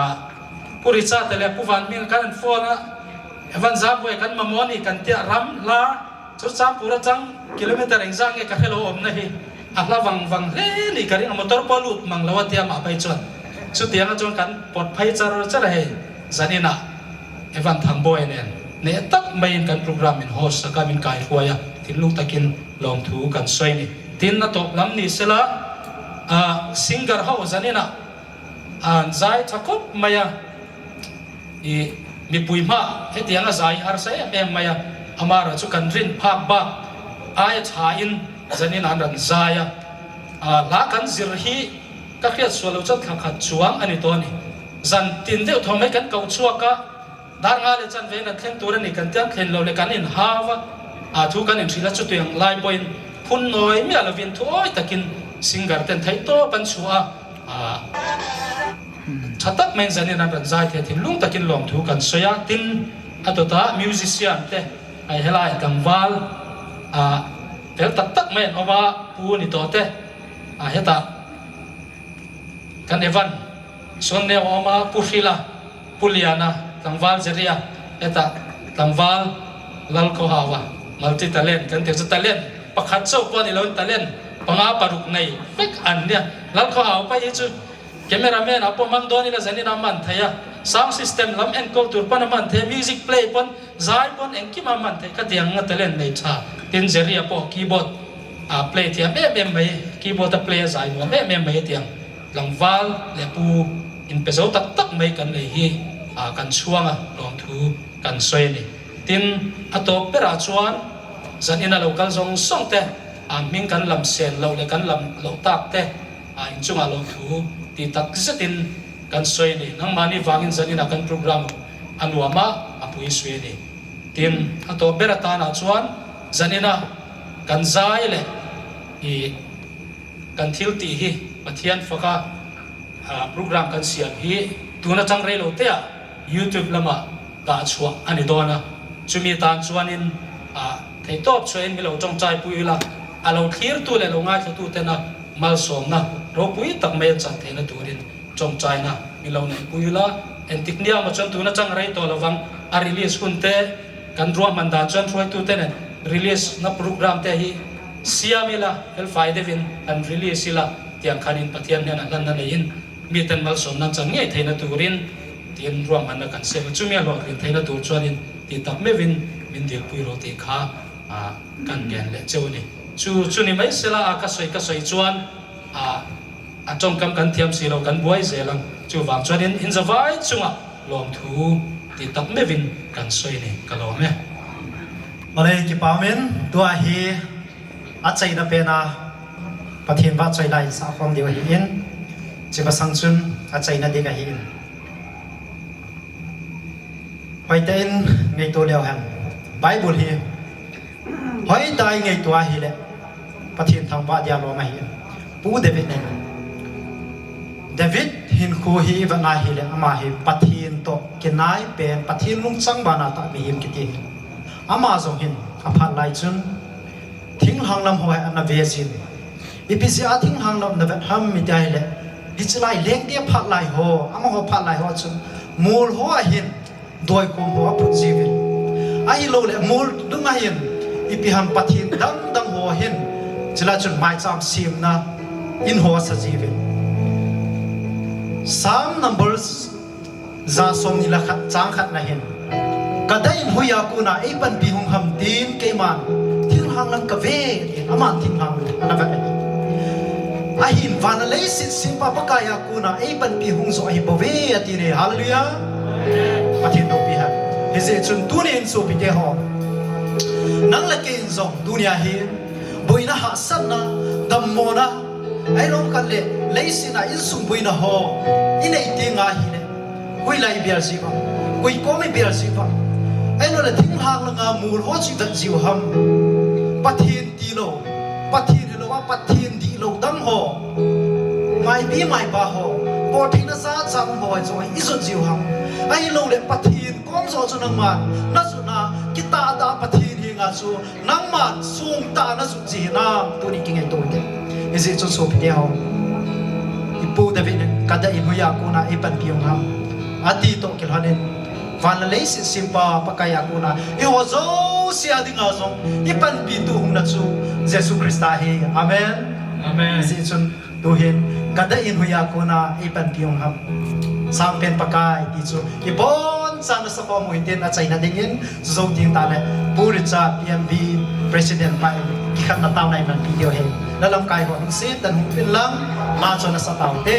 Pu Richa te leh Pu Vanhming kan an phone a, Evan Zambuai kan mamawh a ni kan tia, ram hla, Churachandpur aṭang kilometer engzah nge ka hre lo awmna hi. A hla vang vang hle ni ka ring a, motor pawh lut mang lo a tia mah phei chuan. Chutianga chuan kan pawt phei char char a hei. Zanin a Evan Thangbawia nen hneh tak maiin kan program min host sak a, min kaihruai a, thinlung takin lawmthu kan sawi a ni. Tin, a tawp lam ni sela, a, singer ho zanin a an zai ṭha khawp mai a, i, mipui hma hetianga zai harsa em em mai a, amaherawhchu kan rin phak bak aia ṭha in zanin an rawn zai a. A, hla kan zir hi ka hriat sual lo chuan thla khat chuang a ni tawh a ni. Zan tin deuh thawm mai kan koh chhuak a, dar nga leh chanvein an thlen tur a ni kan tia, thlen lo leh kan inhau a, a, thu kan inhrilh a, chutiang lai pawhin phun nawi miah lovin thu awi takin singer ten theihtawp an chhuah a, a, ṭha tak maiin zanin an rawn zai thei a, thinlung takin lawmthu kan sawi a. Tin, a dawta musician te, a, helai tlangval, a, fel tak tak mai an awm a, Pu Ni tawh te, a, heta kan Evan, Suan Neo a awm a, Pu Hrila, Pu Liana, tlangval Jeria, heta tlangval Lalkhawhaua, multi talent kan ti chu, talent pakhat chauh pawh a ni lo, talent panga paruk nei vek an nia. Lalkhawhaua pa hi chu cameraman a pawh mang dawn ila zanin a man thei a, sound system lam enkawl tur pawn a man thei a, music play pawn, zai pawn engkim a man thei ka tiang a, talent nei ṭha. Tin, Jeria pawh keyboard a play thiam em em mai, keyboard a play a zai nuam em em mai a tiang. Tlangval leh pu inpe zo tak tak mai kan nei hi, a, kan chhuang a, lawmthu kan sawi a ni. Tin, a tawp berah chuan zanin a lo kal zawng zawng te, a, hming kan lam sen loh leh kan lam loh tak te, a, in chungah lawmthu tih tak zetin kan sawi a ni. Nangmahni vangin zanin a kan program a nuam a, a pui suh a ni. Tin, a tawp ber atan ah chuan zanin a kan zai leh i kan thil tih hi Pathian faka, a, program kan siam hi tun aṭang rei lo te a YouTube lamah dah chhuah a ni dawn a. Chumi tan chuanin, a, theihtawp chhuahin min lo ṭawngṭaipui ula, a lo thlirtu leh lo ngaithlatu ten a malsawmna ropui tak mai an chan theihna turin ṭawngṭaina min lo neihpui ula. Entik nia emaw chuan tun aṭang rei tawh lovang, a release hun te kan ruahman dan chuan hruaitu te nen release na program te hi siam ila, fel fai deuhin kan release ila, tiang khanin Pathian hnenah hlanna neiin miten malsawmna an chan ngei theihna turin, tiin ruahmanna kan siam a, chumi a hlawhtling theihna tur chuanin tih tak meuhin min dilpui rawh tih kha, a, kan gen leh cheu a ni. Chu, chu ni mai sela, a, ka sawi, ka sawi chuan, a, a ṭawngkam kan thiam si lo, kan buai zel ang. Chuvang chuanin in zavai chungah lawmthu tih tak meuhin kan sawi a ni, ka lawm e. Malei, kipa min, tua hi a cheina pena Pathian vahchoi lai in sahkhawm ding ahin, chupasang chun a cheina ding ahin. Hoite in ngeitu leu hen. Bible hi hoita i ngeitu ahileh Pathian thangvah dia lawm ahin. Pu David nen, David hinkhu hi i vet na hileh ama hi Pathian tawh kinai pen, Pathian lungchang bana tah mihem kiti hi. Ama zawng hin a phat lai chun thinglhang lam ho hi ana ve zin. Ipi zia a thinglhang lam na vet ham i ti ahileh, hichi lai lengte phat lai ho, amaho phat lai ho chun Mol ho ahin, doikom ho aphut jiuvin. Ahilouleh mol dunga hin, ipi ham Pathen dangdang ho ahin, chule chun maicham semna in ho asa jiuvin. Psalm Numbers ja somni le khat chang khatna hin, kadah in hoiya kona eipanpi hung ham tin keiman thinglhang lang kave, tin aman thinglhang lang ana vet ahi. Ahin van le leiset sempa Pakaiya kona eipanpi hung jo ahibouve atin ahi. Hallelujah. Pathen loupi hen. Hijeh chun tunin sopite ho, nang le kei in jong tunia hi boina, hahsatna, dammona, ahilouleh leiset a insung boina ho inei tenga hile, hoilai ibel jiuvem, koi kom ibel jiuvem, ahilouleh thinglhang langa mol ho chu ivet jiu ham? Pathen tilou, Pathen hilouva Pathen dihlou dang ho, maipi maipa ho, boltheina jatjat ho chu ijot jiu ham? Ahilouleh Pathen kom joh chu nangman najotna, kitah tah Pathen henga chu nangman songtah najot ji hinam, tuni kingaito ute. Hijeh chun sopite ho, ipu David in, kadah in hoiya kona eipanpi hung ham, ati toh kilhonin, van le leiset sempa Pakaiya kona eiho jouse a dinga jong ipanpitu hungna chu Jesu Christa ahi. Amen. Hijeh chun tuhin, kadah in hoiya kona eipanpi hung ham, sangpen Pakai ti chu ibonchan nasakhom u hitin, achaina dingin, chujou teng tahle Pu Richard, P M B President pa in kikhenna taona eimanpi diu ahi. Nalamkai ho lungset tah in hung uvin lang, la chu nasa taute.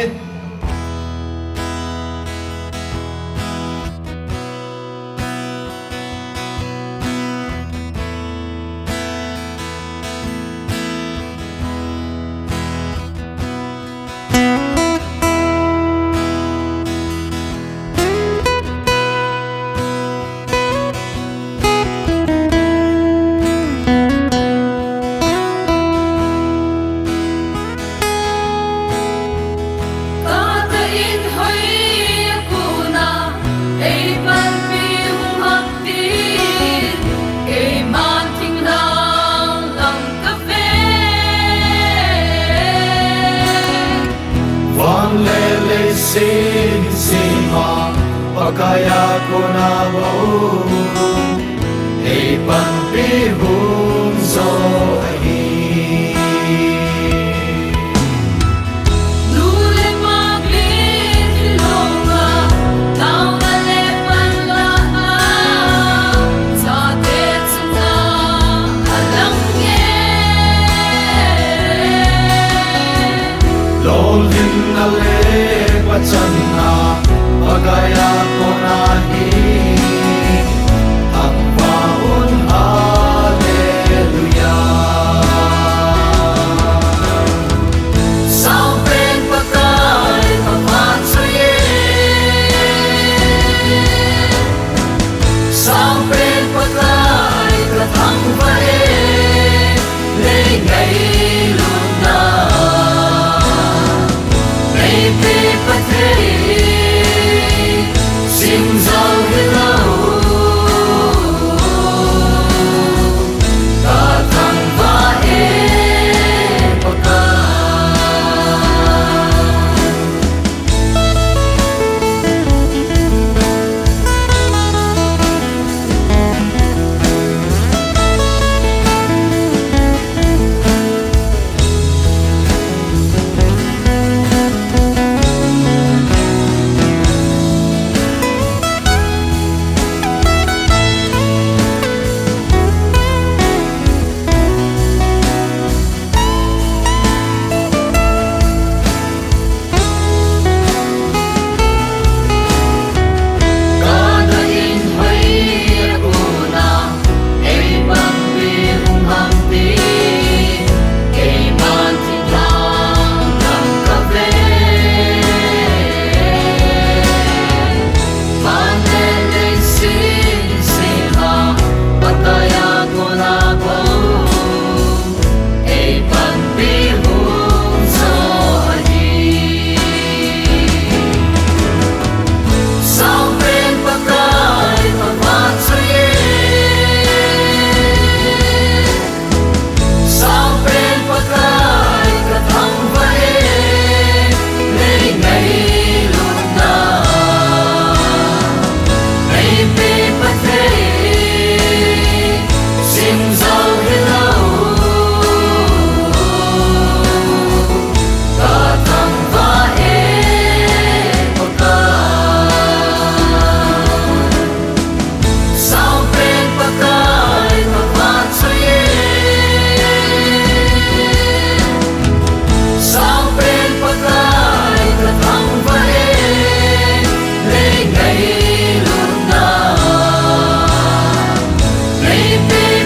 Kadah in hoiya kona eipanpi hung ham tin, keiman thinglhang lang kave. Van le leiset sempa Pakaiya kona bou eipanpi hung jo ahi. Nu le pa pi tilou a, taona le panlahna, chate chunga alang e. Lolhinna le pachatna, Pakaiya kona ahi. Thangvah un, Hallelujah. Sangpen Pakai kavahchoi e. Sangpen Pakai kathangvah e. Nei ngailutna neipe Pathen.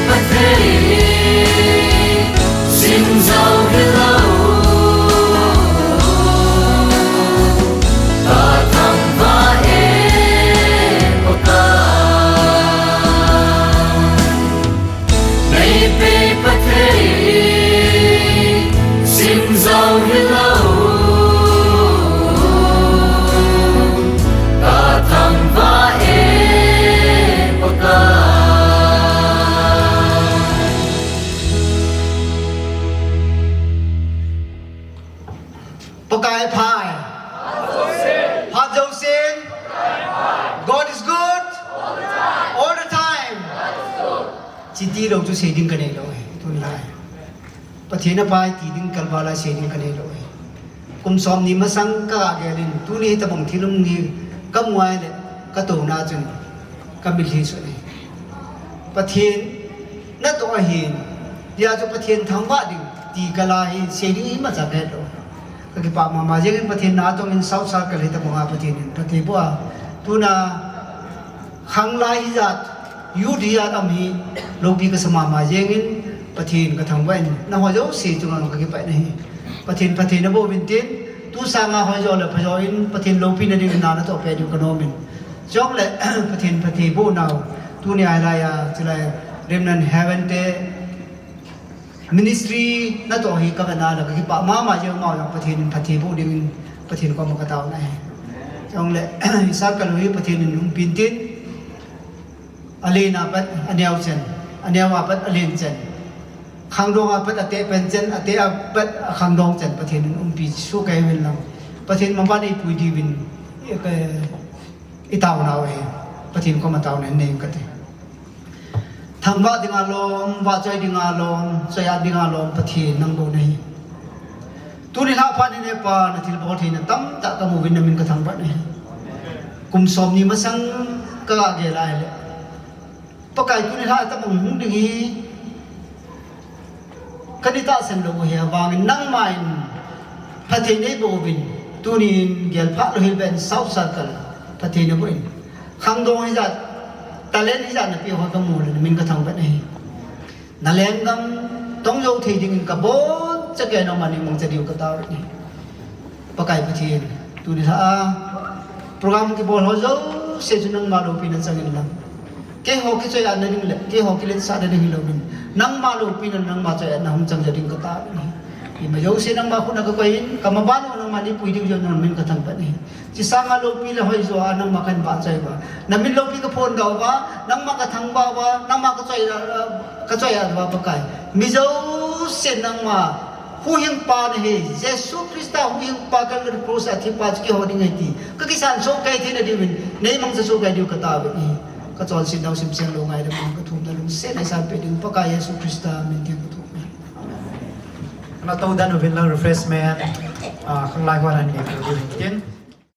Pathen, simjou hilou, kathangvah e, Pakai. Neipe Pathen, simjou hilou, kathangvah e, Pakai. Pakai pha e. Phat jousen. God is good. All the time. Chiti lou chu sei ding kanei lou e, tun lai. Pathen apha e ti ding kalval a sei ding kanei lou e. Kum somni masang kagel in, tuni tabang thil um hi kamu a ahile, katouna chun kamitlhi sun e. Pathen natoh ahin, hijeh chun Pathen thangvah ding ti kala hi sei ding imacha kahet lou. Kakipah mama jengin Pathen natong in South Circle hitabang a Pathen in phatthei boh a, tuna khanglai hijat, youth hijat um hi loupi kasa mama jengin Pathen kathangvah in, nangho jouse chunga kakipah nahi. Pathen phatthei naboh uvin tin, tu sanga hoijo le phajo in Pathen loupina dingin na natoh peh diu kanom in. Chule Pathen phatthei boh nau, tuni a hilai a, chulai Remnant Heaven te ministry natoh hi kavet na le kakipah mama jeng, amau jong Pathen in phatthei boh dingin Pathen koma katao nahi. Chule, i circle u hi Pathen in umpi in tin, alen a pat aneo chen, aneo a pat alen chen, khangdong a pat ateh pen chen, ateh a pat akhangdong chen, Pathen in umpi soh kei uvin lang, Pathen maban eipui diuvin, eh, itaonau hi Pathen koma taona hin nei inge kati. Thangvah dinga lom, vahchoi dinga lom, choi-at dinga lom Pathen nang bou nahi. Tuni lha phat hin e Pa, nathilbol theina tamtah kamu uvin namin kathangvah nahi. Kum somni masang kagel a ahile, Pakai, tuni lha tabang hung ding hi kani tahsan lou ahi, ahivangin nangma in phatthei neiboh uvin, tunin gelphah louhel beh in South Circle phatthei naboh in, khangdong hijat, talent hijat napeh ho kamu le namin kathangvah nahi. Nalenggam tong jou thei dingin kabonchauva nangman neimangcha diu katao nahi. Pakai Pathen, tuni lha a program kibol ho jouse chu nangma loupina chang inlang, keiho kichoi-atna ding le keiho kiletsahna ding hilouvin, nangma loupina, nangma choi-atna hung chang jo ding katao nahi. Ima jouse nangma khut a kakoi in, kamaban u nangman neipui diu jong namin kathangvah nahi. Hiche sanga loupi le hoijo a nangma kahin vahchoi uva, namin loupi kaphondoh uva, nangma kathangvah uva, nangma kachoi, kachoi-at uva Pakai, mi jousen nangma huhhingpa nahi, Jesu Christa huhhingpa Calvary Cross a thipa chu keiho ding ahi ti kakisansoh kei theina diuvin neimangcha soh kei diu katao nahi. Kachonsetnau simseng lou ngaidam in kathumna lungsetna eisanpeh ding Pakai Jesu Christa min tin kathum e. Amen. Natoudan uvin lang refreshment, ah, khanglai hon ahin neipo diu hin tin.